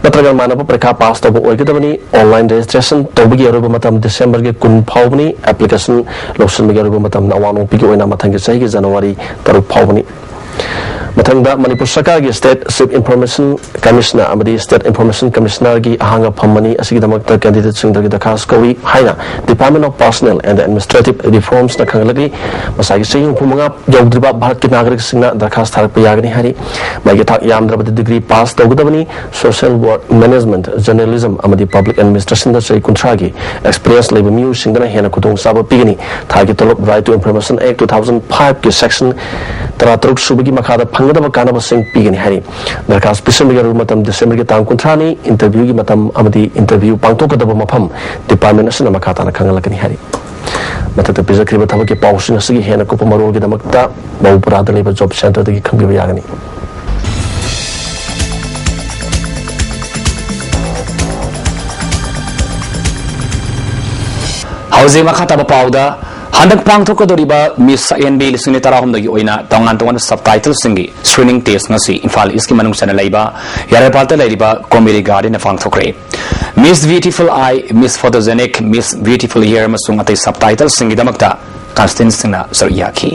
ꯅꯠꯇ꯭ꯔꯒ ꯃꯥꯟꯅꯕ ꯄꯔꯤꯈꯥ ꯄꯥꯁ ꯇꯧꯕ ꯑꯣꯏꯒꯗꯕꯅꯤ꯫ ꯑꯣꯟꯂꯥꯏꯟ ꯔꯦꯖꯤꯁꯇ꯭ꯔꯦꯁꯟ ꯇꯧꯕꯒꯤ ꯑꯔꯣꯏꯕ ꯃꯇꯝ ꯗꯤꯁꯦꯝꯕꯔꯒꯤ ꯀꯨꯟ ꯐꯥꯎꯕꯅꯤ꯫ ꯑꯦꯄ꯭ꯂꯤꯀꯦꯁꯟ ꯂꯧꯁꯤꯟꯕꯒꯤ ꯑꯔꯣꯏꯕ ꯃꯇꯝꯅ ꯑꯋꯥꯡ ꯅꯣꯡꯄꯣꯛꯀꯤ ꯑꯣꯏꯅ ꯃꯊꯪꯒꯤ ꯆꯍꯤꯒꯤ ꯖꯅꯋꯥꯔꯤ ꯇꯔꯨꯛ ꯐꯥꯎꯕꯅꯤ꯫ ꯃꯊꯪꯗ ꯃꯅꯤꯄꯨꯔ ꯁꯔꯀꯥꯔꯒꯤ State Chief Information Commissioner ꯑꯃꯗꯤ State Information Commissionerꯒꯤ ꯑꯍꯥꯡꯕ ꯐꯝ ꯑꯅꯤ ꯑꯁꯤꯒꯤꯗꯃꯛꯇ candidateꯁꯤꯡꯗꯒꯤ ꯗꯔꯈꯥꯁ ꯀꯧꯏ ꯍꯥꯏꯅ Department of Personnel and Administrative Reformsꯅ ꯈꯪꯍꯜꯂꯛꯂꯤ꯫ ꯃꯁꯥꯒꯤ ꯆꯍꯤ ꯍꯨꯝꯐꯨ ꯃꯉꯥ ꯌꯧꯗ꯭ꯔꯤꯕ ꯚꯥꯔꯠꯀꯤ ꯅꯥꯒꯔꯤꯛꯁꯤꯡꯅ ꯗꯔꯈꯥꯁ ꯊꯥꯔꯛꯄ ꯌꯥꯒꯅꯤ ꯍꯥꯏꯔꯤ꯫ ꯃꯍꯩꯒꯤ ꯊꯥꯛ ꯌꯥꯝꯗ꯭ꯔꯕꯗ degree pass ꯇꯧꯒꯗꯕꯅꯤ꯫ Social Work, Management, Journalism ꯑꯃꯗꯤ Public Administrationꯗ ꯆꯍꯤ ꯀꯨꯟꯊ꯭ꯔꯥꯒꯤ experience ꯂꯩꯕ ꯃꯤꯑꯣꯏꯁꯤꯡꯗꯅ ꯍꯦꯟꯅ ꯈꯨꯗꯣꯡꯆꯥꯕ ꯄꯤꯒꯅꯤ꯫ ꯊꯥꯒꯤ ꯇꯣꯂꯣꯞ Right to Information Act two thousand fiveꯀꯤ section ꯇꯔꯥꯇꯔꯨꯛ ꯁꯨꯕꯒꯤ ꯃꯈꯥꯗ ꯐꯪꯒꯗꯕ ꯀꯥꯟꯅꯕꯁꯤꯡ ꯄꯤꯒꯅꯤ ꯍꯥꯏꯔꯤ꯫ ꯗꯔꯈꯥꯁ ꯄꯤꯁꯤꯟꯕꯒꯤ ꯑꯔꯣꯏꯕ ꯃꯇꯝ Decemberꯒꯤ ꯇꯥꯡ ꯀꯨꯟꯊ꯭ꯔꯥꯅꯤ꯫ Interviewꯒꯤ ꯃꯇꯝ ꯑꯃꯗꯤ interview ꯄꯥꯡꯊꯣꯛꯀꯗꯕ ꯃꯐꯝ department ꯑꯁꯤꯅ ꯃꯈꯥ ꯇꯥꯅ ꯈꯪꯍꯜꯂꯛꯀꯅꯤ ꯍꯥꯏꯔꯤ꯫ ꯃꯊꯛꯇ ꯄꯤꯖꯈ꯭ꯔꯤꯕ ꯊꯕꯛꯀꯤ ꯄꯥꯎꯁꯤꯡ ꯑꯁꯤꯒꯤ ꯍꯦꯟꯅ ꯀꯨꯞꯄ ꯃꯔꯣꯜꯒꯤꯗꯃꯛꯇ ꯕꯧꯄꯨꯔꯥꯗ ꯂꯩꯕ Job Centreꯗꯒꯤ ꯈꯪꯕꯤꯕ ꯌꯥꯒꯅꯤ꯫ ꯍꯧꯖꯤꯛ ꯃꯈꯥ ꯇꯥꯕ ꯄꯥꯎꯗ, ꯍꯟꯗꯛ ꯄꯥꯡꯊꯣꯛꯀꯗꯧꯔꯤꯕ Miss ꯁꯛꯍꯦꯟꯕꯤ ꯂꯤꯁꯤꯡ ꯑꯅꯤ ꯇꯔꯥꯍꯨꯝꯗꯣꯏꯒꯤ ꯑꯣꯏꯅ ꯇꯣꯉꯥꯟ ꯇꯣꯉꯥꯟꯕ subtitleꯁꯤꯡꯒꯤ screening test ꯉꯁꯤ ꯏꯝꯐꯥꯜ Eastꯀꯤ ꯃꯅꯨꯡ ꯆꯟꯅ ꯂꯩꯕ ꯌꯥꯔꯦꯄꯥꯠꯇ ꯂꯩꯔꯤꯕ Comedy Gardenꯗ ꯄꯥꯡꯊꯣꯛꯈ꯭ꯔꯦ꯫ Miss Beautiful Eye, Miss Photogenic, Miss Beautiful Hair ꯑꯃꯁꯨꯡ ꯑꯇꯩ subtitleꯁꯤꯡꯒꯤꯗꯃꯛꯇ contestantꯁꯤꯡꯅ ꯁꯔꯨꯛ ꯌꯥꯈꯤ꯫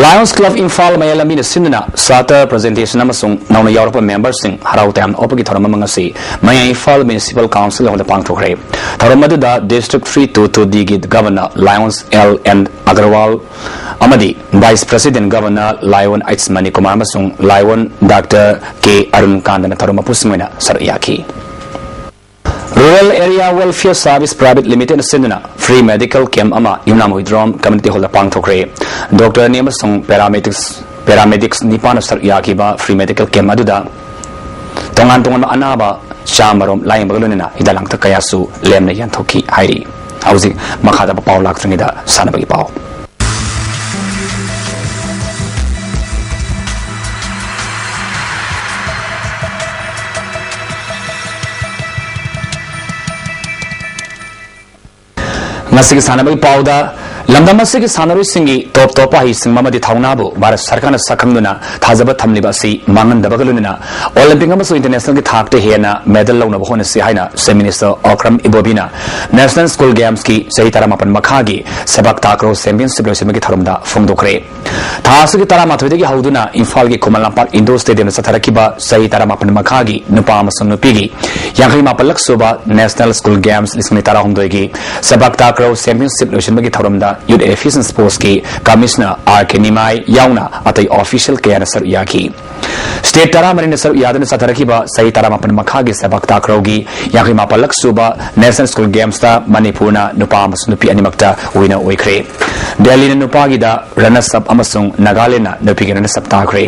Lions Club ꯏꯝꯐꯥꯜ ꯃꯌꯥꯏ ꯂꯝꯕꯤꯅ ꯁꯤꯟꯗꯨꯅ ꯁꯥꯇ꯭ꯔ presentation ꯑꯃꯁꯨꯡ ꯅꯧꯅ ꯌꯥꯎꯔꯛꯄ memberꯁꯤꯡ ꯍꯔꯥꯎ ꯇꯌꯥꯝꯅ ꯑꯣꯛꯄꯒꯤ ꯊꯧꯔꯝ ꯑꯃ ꯉꯁꯤ ꯃꯌꯥꯏ ꯏꯝꯐꯥꯜ Municipal Council Hallꯗ ꯄꯥꯡꯊꯣꯛꯈ꯭ꯔꯦ꯫ ꯊꯧꯔꯝ ꯑꯗꯨꯗ District three two two Dꯒꯤ Governor Lions L N Agarwal ꯑꯃꯗꯤ Vice President Governor Lion H Manikumar ꯑꯃꯁꯨꯡ Lion Doctor K Arun Kantꯅ ꯊꯧꯔꯝ ꯃꯄꯨꯁꯤꯡ ꯑꯣꯏꯅ ꯁꯔꯨꯛ ꯌꯥꯈꯤ꯫ Rural Area Welfare Service Private Limited ꯁꯤꯟꯗꯨꯅ free medical camp ꯑꯃ ꯌꯨꯝꯅꯥꯝ ꯍꯨꯏꯗ꯭ꯔꯣꯝ Community Hallꯗ ꯄꯥꯡꯊꯣꯛꯈ꯭ꯔꯦ꯫ Doctorꯅꯤ ꯑꯃꯁꯨꯡ paramedics, paramedics ꯅꯤꯄꯥꯟꯅ ꯁꯔꯨꯛ ꯌꯥꯈꯤꯕ free medical camp ꯑꯗꯨꯗ ꯇꯣꯉꯥꯟ ꯇꯣꯉꯥꯟꯕ ꯑꯅꯥꯕ ꯆꯥꯃꯔꯣꯝ ꯂꯥꯌꯦꯡꯕꯒ ꯂꯣꯏꯅꯅ ꯍꯤꯗꯥꯛ ꯂꯥꯡꯊꯛ ꯀꯌꯥꯁꯨ ꯂꯦꯝꯅ ꯌꯦꯟꯊꯣꯛꯈꯤ ꯍꯥꯏꯔꯤ꯫ ꯍꯧꯖꯤꯛ ꯃꯈꯥ ꯇꯥꯕ ꯄꯥꯎ ꯂꯥꯛꯇ꯭ꯔꯤꯉꯩꯗ ꯁꯥꯟꯅꯕꯒꯤ ꯄꯥꯎ꯫ ꯉꯁꯤꯒꯤ ꯁꯥꯟꯅꯕꯒꯤ ꯄꯥꯎꯗ, ꯂꯝꯗꯝ ꯑꯁꯤꯒꯤ ꯁꯥꯟꯅꯔꯣꯏꯁꯤꯡꯒꯤ ꯇꯣꯞ ꯇꯣꯞꯄ ꯍꯩꯁꯤꯡꯕ ꯑꯃꯗꯤ ꯊꯧꯅꯥꯕꯨ ꯚꯥꯔꯠ ꯁꯔꯀꯥꯔꯅ ꯁꯛꯈꯪꯗꯨꯅ ꯊꯥꯖꯕ ꯊꯝꯂꯤꯕ ꯑꯁꯤ ꯃꯥꯡꯍꯟꯗꯕꯒ ꯂꯣꯏꯅꯅ ꯑꯣꯂꯤꯝꯄꯤꯛ ꯑꯃꯁꯨꯡ ꯏꯟꯇꯔꯅꯦꯁꯅꯦꯜꯒꯤ ꯊꯥꯛꯇ ꯍꯦꯟꯅ ꯃꯦꯗꯜ ꯂꯧꯅꯕ ꯍꯣꯠꯅꯁꯤ ꯍꯥꯏꯅ ꯆꯤꯐ ꯃꯤꯅꯤꯁꯇꯔ ꯑꯣꯀ꯭ꯔꯝ ꯏꯕꯣꯕꯤꯅ ꯅꯦꯁꯅꯦꯜ ꯁ꯭ꯀꯨꯜ ꯒꯦꯝꯁꯀꯤ ꯆꯍꯤ ꯇꯔꯥꯃꯥꯄꯟ ꯃꯈꯥꯒꯤ ꯁꯦꯕꯥꯛ ꯇꯥꯀ꯭ꯔꯣ ꯆꯦꯝꯄꯤꯌꯟꯁꯤꯞ ꯂꯣꯏꯁꯤꯟꯕꯒꯤ ꯊꯧꯔꯝꯗ ꯐꯣꯡꯗꯣꯛꯈ꯭ꯔꯦ꯫ ꯊꯥ ꯑꯁꯤꯒꯤ ꯇꯔꯥꯃꯥꯊꯣꯏꯗꯒꯤ ꯍꯧꯗꯨꯅ ꯏꯝꯐꯥꯜꯒꯤ ꯈꯨꯃꯟ ꯂꯝꯄꯥꯛ ꯏꯟꯗꯣꯔ ꯁ꯭ꯇꯦꯗꯤꯌꯝꯗ ꯆꯠꯊꯔꯛꯈꯤꯕ ꯆꯍꯤ ꯇꯔꯥꯃꯥꯄꯟ ꯃꯈꯥꯒꯤ ꯅꯨꯄꯥ ꯑꯃꯁꯨꯡ ꯅꯨꯄꯤꯒꯤ ꯌꯥꯡꯈꯩ ꯃꯥꯄꯜꯂꯛ ꯁꯨꯕ ꯅꯦꯁꯅꯦꯜ ꯁ꯭ꯀꯨꯜ ꯒꯦꯝꯁ ꯂꯤꯁꯤꯡ ꯑꯅꯤ ꯇꯔꯥꯍꯨꯝꯗꯣꯏꯒꯤ ꯁꯦꯕꯥꯛ ꯇꯥꯀ꯭ꯔꯣ ꯆꯦꯝꯄꯤꯌꯟꯁꯤꯞ ꯂꯣꯏꯁꯤꯟꯕꯒꯤ ꯊꯧꯔꯝꯗ ꯌꯨꯠ ꯑꯦꯐꯤꯌꯦꯁꯟ ꯁ꯭ꯄꯣꯔꯠꯁꯀꯤ ꯀꯃꯤꯁꯅꯔ ꯑꯥꯔ ꯀꯦ ꯅꯤꯃꯥꯏ ꯌꯥꯎꯅ ꯑꯇꯩ ꯑꯣꯐꯤꯁꯤꯌꯦꯜ ꯀꯌꯥꯅ ꯁꯔꯨꯛ ꯌꯥꯈꯤ꯫ ꯁ꯭ꯇꯦꯠ ꯇꯔꯥꯃꯔꯤꯅ ꯁꯔꯨꯛ ꯌꯥꯗꯨꯅ ꯆꯠꯊꯔꯛꯈꯤꯕ ꯆꯍꯤ ꯇꯔꯥꯃꯥꯄꯟ ꯃꯈꯥꯒꯤ ꯁꯦꯕꯥꯛ ꯇꯥꯀ꯭ꯔꯣꯒꯤ ꯌꯥꯡꯈꯩ ꯃꯥꯄꯜꯂꯛ ꯁꯨꯕ ꯅꯦꯁꯅꯦꯜ ꯁ꯭ꯀꯨꯜ ꯒꯦꯝꯁꯇ ꯃꯅꯤꯄꯨꯔꯅ ꯅꯨꯄꯥ ꯑꯃꯁꯨꯡ ꯅꯨꯄꯤ ꯑꯅꯤꯃꯛꯇ ꯋꯤꯅꯔ ꯑꯣꯏꯈ꯭ꯔꯦ꯫ ꯗꯦꯜꯂꯤꯅ ꯅꯨꯄꯥꯒꯤꯗ ꯔꯅꯔꯁ ꯑꯞ ꯑꯃꯁꯨꯡ ꯅꯥꯒꯥꯂꯦꯟꯗꯅ ꯅꯨꯄꯤꯒꯤ ꯔꯅꯔꯁ ꯑꯞ ꯇꯥꯈ꯭ꯔꯦ꯫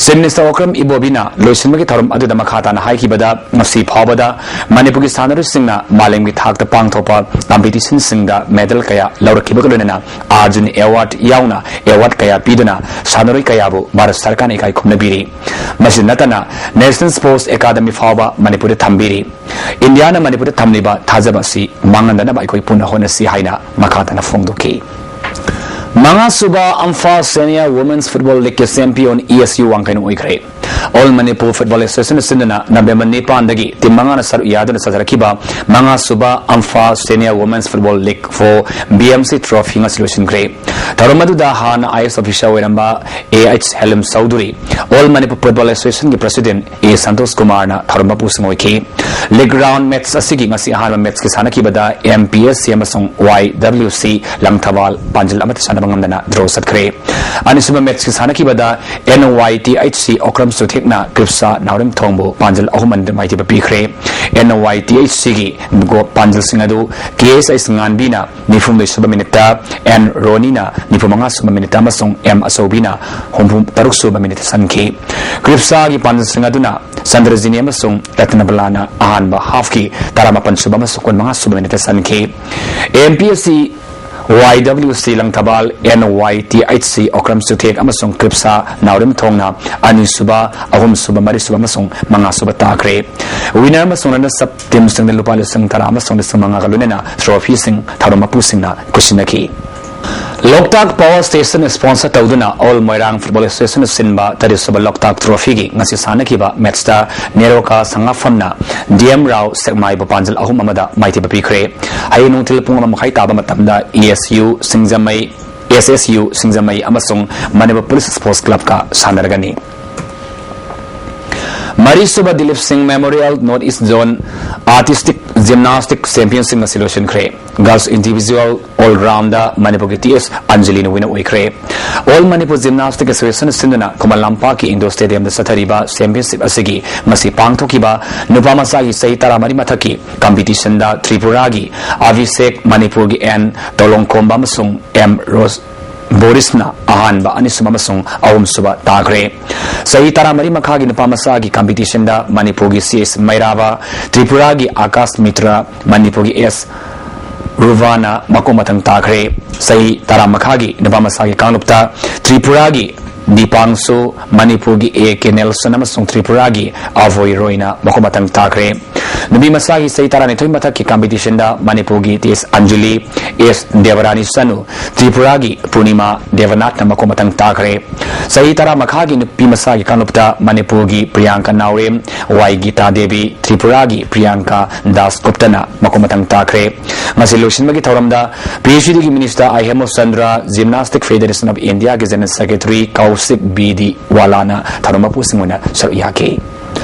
ꯆꯤꯐ ꯃꯤꯅꯤꯁꯇꯔ ꯑꯣꯀ꯭ꯔꯝ ꯏꯕꯣꯕꯤꯅ ꯂꯣꯏꯁꯤꯟꯕꯒꯤ ꯊꯧꯔꯝ ꯑꯗꯨꯗ ꯃꯈꯥ ꯇꯥꯅ ꯍꯥꯏꯈꯤꯕꯗ, ꯉꯁꯤ ꯐꯥꯎꯕꯗ ꯃꯅꯤꯄꯨꯔꯒꯤ ꯁꯥꯟꯅꯔꯣꯏꯁꯤꯡꯅ ꯃꯥꯂꯦꯝꯒꯤ ꯊꯥꯛꯇ ꯄꯥꯡꯊꯣꯛꯄ ꯀꯝꯄꯤꯇꯤꯁꯟꯁꯤꯡꯗ ꯃꯦꯗꯜ ꯀꯌꯥ ꯂꯧꯔꯛꯈꯤꯕꯒ ꯂꯣꯏꯅꯅ ꯑꯥꯔꯖꯨꯟ ꯑꯦꯋꯥꯔꯗ ꯌꯥꯎꯅ ꯑꯦꯋꯥꯔꯗ ꯀꯌꯥ ꯄꯤꯗꯨꯅ ꯁꯥꯟꯅꯔꯣꯏ ꯀꯌꯥꯕꯨ ꯚꯥꯔꯠ ꯁꯔꯀꯥꯔꯅ ꯏꯀꯥꯏ ꯈꯨꯝꯅꯕꯤꯔꯤ꯫ ꯃꯁꯤ ꯅꯠꯇꯅ ꯅꯦꯁꯅꯦꯜ ꯁ꯭ꯄꯣꯔꯠꯁ ꯑꯦꯀꯥꯗꯃꯤ ꯐꯥꯎꯕ ꯃꯅꯤꯄꯨꯔꯗ ꯊꯝꯕꯤꯔꯤ꯫ ꯏꯟꯗꯤꯌꯥꯅ ꯃꯅꯤꯄꯨꯔꯗ ꯊꯝꯂꯤꯕ ꯊꯥꯖꯕ ꯑꯁꯤ ꯃꯥꯡꯍꯟꯗꯅꯕ ꯑꯩꯈꯣꯏ ꯄꯨꯟꯅ ꯍꯣꯠꯅꯁꯤ ꯍꯥꯏꯅ ꯃꯈꯥ ꯇꯥꯅ ꯐꯣꯡꯗꯣꯛꯈꯤ꯫ ꯃꯉꯥꯁꯨꯕ ꯑꯝꯐꯥ ꯁꯦꯅꯤꯌꯔ ꯋꯨꯃꯦꯟꯁ ꯐꯨꯠꯕꯣꯜ ꯂꯤꯒꯀꯤ ꯆꯦꯝꯄꯤꯌꯟ ꯏ ꯑꯦꯁ ꯌꯨ ꯋꯥꯡꯈꯩꯅ ꯑꯣꯏꯈ꯭ꯔꯦ꯫ ꯑꯣꯜ ꯃꯅꯤꯄꯨꯔ ꯐꯨꯠꯕꯣꯜ ꯑꯦꯁꯣꯁꯤꯌꯦꯁꯟꯅ ꯁꯤꯟꯗꯨꯅ ꯅꯕꯦꯝꯕꯔ ꯅꯤꯄꯥꯟꯗꯒꯤ ꯇꯤꯝ ꯃꯉꯥꯅ ꯁꯔꯨꯛ ꯌꯥꯗꯨꯅ ꯆꯠꯊꯔꯛꯈꯤꯕ ꯃꯉꯥꯁꯨꯕ ꯑꯝꯐꯥ senior women's football league for B M C trophy ꯉꯁꯤ ꯂꯣꯏꯁꯤꯟꯈ꯭ꯔꯦ꯫ ꯊꯧꯔꯝ ꯑꯗꯨꯗ ꯍꯥꯟꯅ ꯑꯥꯏ ꯑꯦꯁ ꯑꯣꯐꯤꯁꯔ ꯑꯣꯏꯔꯝꯕ A H Helim Chowdhury, all Manipur football ꯑꯦꯁꯣꯁꯤꯌꯦꯁꯟꯒꯤ ꯄ꯭ꯔꯁꯤꯗꯦꯟꯠ ꯑꯦ ꯁꯟꯇꯣꯁ ꯀꯨꯃꯥꯔꯅ ꯊꯧꯔꯝ ꯃꯄꯨꯁꯤꯡ ꯑꯣꯏꯈꯤ꯫ ꯂꯤꯒ ꯔꯥꯎꯟ ꯃꯦꯠꯆ ꯑꯁꯤꯒꯤ ꯉꯁꯤ ꯑꯍꯥꯟꯕ ꯃꯦꯠꯆꯀꯤ ꯁꯥꯟꯅꯈꯤꯕꯗ ꯑꯦꯝ ꯄꯤ ꯑꯦꯁ ꯁꯤ ꯑꯃꯁꯨꯡ ꯋꯥꯏ ꯗꯕ꯭ꯂꯤꯎ ꯁꯤ ꯂꯪꯊꯕꯥꯜ ꯄꯥꯟꯖꯤꯜ ꯑꯃꯠꯇ ꯆꯟꯅꯕ ꯉꯝꯗꯅ ꯗ꯭ꯔꯣ ꯆꯠꯈ꯭ꯔꯦ꯫ ꯑꯅꯤꯁꯨꯕ ꯃꯦꯠꯆꯀꯤ ꯁꯥꯟꯅꯈꯤꯕꯗ N Y T H C Okram ꯆꯨꯊꯦꯛꯅ ꯀ꯭ꯔꯤꯞꯁꯥ ꯅꯥꯎꯔꯦꯝꯊꯣꯡꯕꯨ ꯄꯥꯟꯖꯤꯜ ꯑꯍꯨꯝ ꯑꯅꯤꯗ ꯃꯥꯏꯊꯤꯕ ꯄꯤꯈ꯭ꯔꯦ꯫ ꯑꯦꯟ ꯋꯥꯏ ꯇꯤ ꯑꯩꯆ ꯁꯤꯒꯤ ꯒꯣ-, ꯄꯥꯟꯖꯤꯜꯁꯤꯡ ꯑꯗꯨ ꯀꯦ ꯑꯦꯁ ꯑꯩꯆ ꯉꯥꯟꯕꯤꯅ ꯅꯤꯐꯨꯍꯨꯝꯗꯣꯏ ꯁꯨꯕ ꯃꯤꯅꯤꯠꯇ, ꯑꯦꯟ ꯔꯣꯅꯤꯅ ꯅꯤꯐꯨ ꯃꯉꯥ ꯁꯨꯕ ꯃꯤꯅꯤꯠꯇ ꯑꯃꯁꯨꯡ ꯑꯦꯝ ꯑꯆꯧꯕꯤꯅ ꯍꯨꯝꯐꯨ ꯇꯔꯨꯛ ꯁꯨꯕ ꯃꯤꯅꯤꯠꯇ ꯆꯟꯈꯤ꯫ ꯀ꯭ꯔꯤꯞꯁꯥꯒꯤ ꯄꯥꯟꯖꯤꯜꯁꯤꯡ ꯑꯗꯨꯅ ꯆꯟꯗ꯭ꯔꯖꯤꯅꯤ ꯑꯃꯁꯨꯡ ꯔꯠꯅꯕꯂꯥꯅ ꯑꯍꯥꯟꯕ ꯍꯥꯐꯀꯤ ꯇꯔꯥꯃꯥꯄꯟ ꯁꯨꯕ ꯑꯃꯁꯨꯡ ꯀꯨꯟꯃꯉꯥ ꯁꯨꯕ ꯃꯤꯅꯤꯠꯇ ꯆꯟꯈꯤ꯫ M P S C, Y W C Langthabal, N Y T H C Okram ꯆꯨꯊꯦꯛ ꯑꯃꯁꯨꯡ ꯀ꯭ꯔꯤꯞꯁꯥ ꯅꯥꯎꯔꯦꯝꯊꯣꯡꯅ ꯑꯅꯤꯁꯨꯕ, ꯑꯍꯨꯝꯁꯨꯕ, ꯃꯔꯤꯁꯨꯕ ꯑꯃꯁꯨꯡ ꯃꯉꯥꯁꯨꯕ ꯇꯥꯈ꯭ꯔꯦ꯫ ꯋꯤꯅꯔ ꯑꯃꯁꯨꯡ ꯔꯅꯔꯁ ꯑꯞ ꯇꯤꯝꯁꯤꯡꯗ ꯂꯨꯄꯥ ꯂꯤꯁꯤꯡ ꯇꯔꯥ ꯑꯃꯁꯨꯡ ꯂꯤꯁꯤꯡ ꯃꯉꯥꯒ ꯂꯣꯏꯅꯅ ꯇ꯭ꯔꯣꯐꯤꯁꯤꯡ ꯊꯧꯔꯝ ꯃꯄꯨꯁꯤꯡꯅ ꯈꯨꯠꯁꯤꯟꯅꯈꯤ꯫ ꯂꯣꯛꯇꯥꯛ ꯄꯥꯋꯔ ꯁ꯭ꯇꯦꯁꯟ ꯁ꯭ꯄꯣꯟꯁꯔ ꯇꯧꯗꯨꯅ ꯑꯣꯜ ꯃꯣꯏꯔꯥꯡ ꯐꯨꯠꯕꯣꯜ ꯑꯦꯁꯣꯁꯤꯌꯦꯁꯟꯅ ꯁꯤꯟꯕ ꯇꯔꯦꯠꯁꯨꯕ ꯂꯣꯛꯇꯥꯛ ꯇ꯭ꯔꯣꯐꯤꯒꯤ ꯉꯁꯤ ꯁꯥꯟꯅꯈꯤꯕ ꯃꯦꯠꯁꯇ ꯅꯦꯔꯣꯀꯥ ꯁꯉꯥꯐꯝꯅ ꯗꯤ ꯑꯦꯝ ꯔꯥꯎ ꯁꯦꯛꯃꯥꯏꯕꯨ ꯄꯥꯟꯖꯜ ꯑꯍꯨꯝ ꯑꯃꯗ ꯃꯥꯏꯊꯤꯕ ꯄꯤꯈ꯭ꯔꯦ꯫ ꯍꯌꯦꯡ ꯅꯨꯡꯊꯤꯜ ꯄꯨꯡ ꯑꯃ ꯃꯈꯥꯏ ꯇꯥꯕ ꯃꯇꯝꯗ E S U Singjamei, S S U Singjamei ꯑꯃꯁꯨꯡ ꯃꯅꯤꯄꯨꯔ ꯄꯨꯂꯤꯁ ꯁ꯭ꯄꯣꯔꯠꯁ ꯀ꯭ꯂꯕꯀ ꯁꯥꯟꯅꯔꯒꯅꯤ꯫ ꯃꯔꯤꯁꯨꯕ Dilip Singh memorial north east zone artistic gymnastic championship ꯉꯁꯤ ꯂꯣꯏꯁꯤꯟꯈ꯭ꯔꯦ꯫ ꯒꯔꯜꯁ ꯏꯟꯗꯤꯚꯤꯖꯨꯋꯦꯜ ꯑꯣꯜ ꯔꯥꯎꯟꯗ ꯃꯅꯤꯄꯨꯔꯒꯤ ꯇꯤ ꯑꯦꯁ ꯑꯟꯖꯂꯤꯅ ꯋꯤꯅꯔ ꯑꯣꯏꯈ꯭ꯔꯦ꯫ ꯑꯣꯜ ꯃꯅꯤꯄꯨꯔ ꯖꯤꯝꯅꯥꯁꯇꯤꯛ ꯑꯦꯁꯣꯁꯤꯌꯦꯁꯟꯅ ꯁꯤꯟꯗꯨꯅ ꯈꯨꯃꯟ ꯂꯝꯄꯥꯛꯀꯤ ꯏꯟꯗꯣꯔ ꯁ꯭ꯇꯦꯗꯤꯌꯝꯗ ꯆꯠꯊꯔꯤꯕ ꯆꯦꯝꯄꯤꯌꯟꯁꯤꯞ ꯑꯁꯤꯒꯤ ꯉꯁꯤ ꯄꯥꯡꯊꯣꯛꯈꯤꯕ ꯅꯨꯄꯥ ꯃꯆꯥꯒꯤ ꯆꯍꯤ ꯇꯔꯥꯃꯔꯤ ꯃꯊꯛꯀꯤ ꯀꯝꯄꯤꯇꯤꯁꯟꯗ ꯇ꯭ꯔꯤꯄꯨꯔꯥꯒꯤ ꯑꯚꯤꯁꯦꯛ, ꯃꯅꯤꯄꯨꯔꯒꯤ ꯑꯦꯟ ꯇꯣꯂꯣꯡꯈꯣꯝꯕ ꯑꯃꯁꯨꯡ ꯑꯦꯝ ꯔꯣꯁ ꯕꯣꯔꯤꯁꯅ ꯑꯍꯥꯟꯕ, ꯑꯅꯤꯁꯨꯕ ꯑꯃꯁꯨꯡ ꯑꯍꯨꯝꯁꯨꯕ ꯇꯥꯈ꯭ꯔꯦ꯫ ꯆꯍꯤ ꯇꯔꯥꯃꯔꯤ ꯃꯈꯥꯒꯤ ꯅꯨꯄꯥ ꯃꯆꯥꯒꯤ ꯀꯝꯄꯤꯇꯤꯁꯟꯗ ꯃꯅꯤꯄꯨꯔꯒꯤ ꯁꯤ ꯑꯦꯁ ꯃꯩꯔꯥꯕ, ꯇ꯭ꯔꯤꯄꯨꯔꯥꯒꯤ ꯑꯀꯥꯁ ꯃꯤꯇ꯭ꯔ, ꯃꯅꯤꯄꯨꯔꯒꯤ ꯑꯦꯁ ꯔꯨꯚꯥꯅ ꯃꯀꯣꯛ ꯃꯊꯪ ꯇꯥꯈ꯭ꯔꯦ꯫ ꯆꯍꯤ ꯇꯔꯥ ꯃꯈꯥꯒꯤ ꯅꯨꯄꯥ ꯃꯆꯥꯒꯤ ꯀꯥꯡꯂꯨꯞꯇ ꯇ꯭ꯔꯤꯄꯨꯔꯥꯒꯤ ꯗꯤꯄꯥꯡꯁꯨ, ꯃꯅꯤꯄꯨꯔꯒꯤ ꯑꯦ ꯀꯦ ꯅꯦꯜꯁꯟ ꯑꯃꯁꯨꯡ ꯇ꯭ꯔꯤꯄꯨꯔꯥꯒꯤ ꯑꯚꯣꯏ ꯔꯣꯏꯅ ꯃꯀꯣꯛ ꯃꯊꯪ ꯇꯥꯈ꯭ꯔꯦ꯫ ꯅꯨꯄꯤ ꯃꯆꯥꯒꯤ ꯆꯍꯤ ꯇꯔꯥꯅꯤꯊꯣꯏ ꯃꯊꯛꯀꯤ ꯀꯝꯄꯤꯇꯤꯁꯟꯗ ꯃꯅꯤꯄꯨꯔꯒꯤ ꯇꯤ ꯑꯦꯁ ꯑꯟꯖꯂꯤ, ꯑꯦꯁ ꯗꯦꯕꯔꯥꯅꯤ ꯁꯅꯨ, ꯇ꯭ꯔꯤꯄꯨꯔꯥꯒꯤ ꯄꯨꯔꯅꯤꯃꯥ ꯗꯦꯕꯅꯥꯊꯅ ꯃꯀꯣꯛ ꯃꯊꯪ ꯇꯥꯈ꯭ꯔꯦ꯫ ꯆꯍꯤ ꯇꯔꯥ ꯃꯈꯥꯒꯤ ꯅꯨꯄꯤ ꯃꯆꯥꯒꯤ ꯀꯥꯡꯂꯨꯞꯇ ꯃꯅꯤꯄꯨꯔꯒꯤ ꯄ꯭ꯔꯤꯌꯥꯡꯀꯥ ꯅꯥꯎꯔꯦꯝ, ꯋꯥꯏ ꯒꯤꯇꯥ ꯗꯦꯕꯤ, ꯇ꯭ꯔꯤꯄꯨꯔꯥꯒꯤ ꯄ꯭ꯔꯤꯌꯥꯡꯀꯥ ꯗꯥꯁ ꯒꯨꯞꯇꯅ ꯃꯀꯣꯛ ꯃꯊꯪ ꯇꯥꯈ꯭ꯔꯦ꯫ ꯉꯁꯤ ꯂꯣꯏꯁꯤꯟꯕꯒꯤ ꯊꯧꯔꯝꯗ ꯄꯤ ꯑꯩꯆ ꯏ ꯗꯤꯒꯤ minister I Hemachandra, gymnastic federation of ꯏꯟꯗꯤꯌꯥꯒꯤ ꯖꯦꯅꯔꯦꯜ ꯁꯦꯀ꯭ꯔꯦꯇꯔꯤ ꯀꯧꯁꯤꯛ ꯕꯤ ꯗꯤ ꯋꯥꯂꯥꯅ ꯊꯧꯔꯝ ꯃꯄꯨꯁꯤꯡ ꯑꯣꯏꯅ ꯁꯔꯨꯛ ꯌꯥꯈꯤ꯫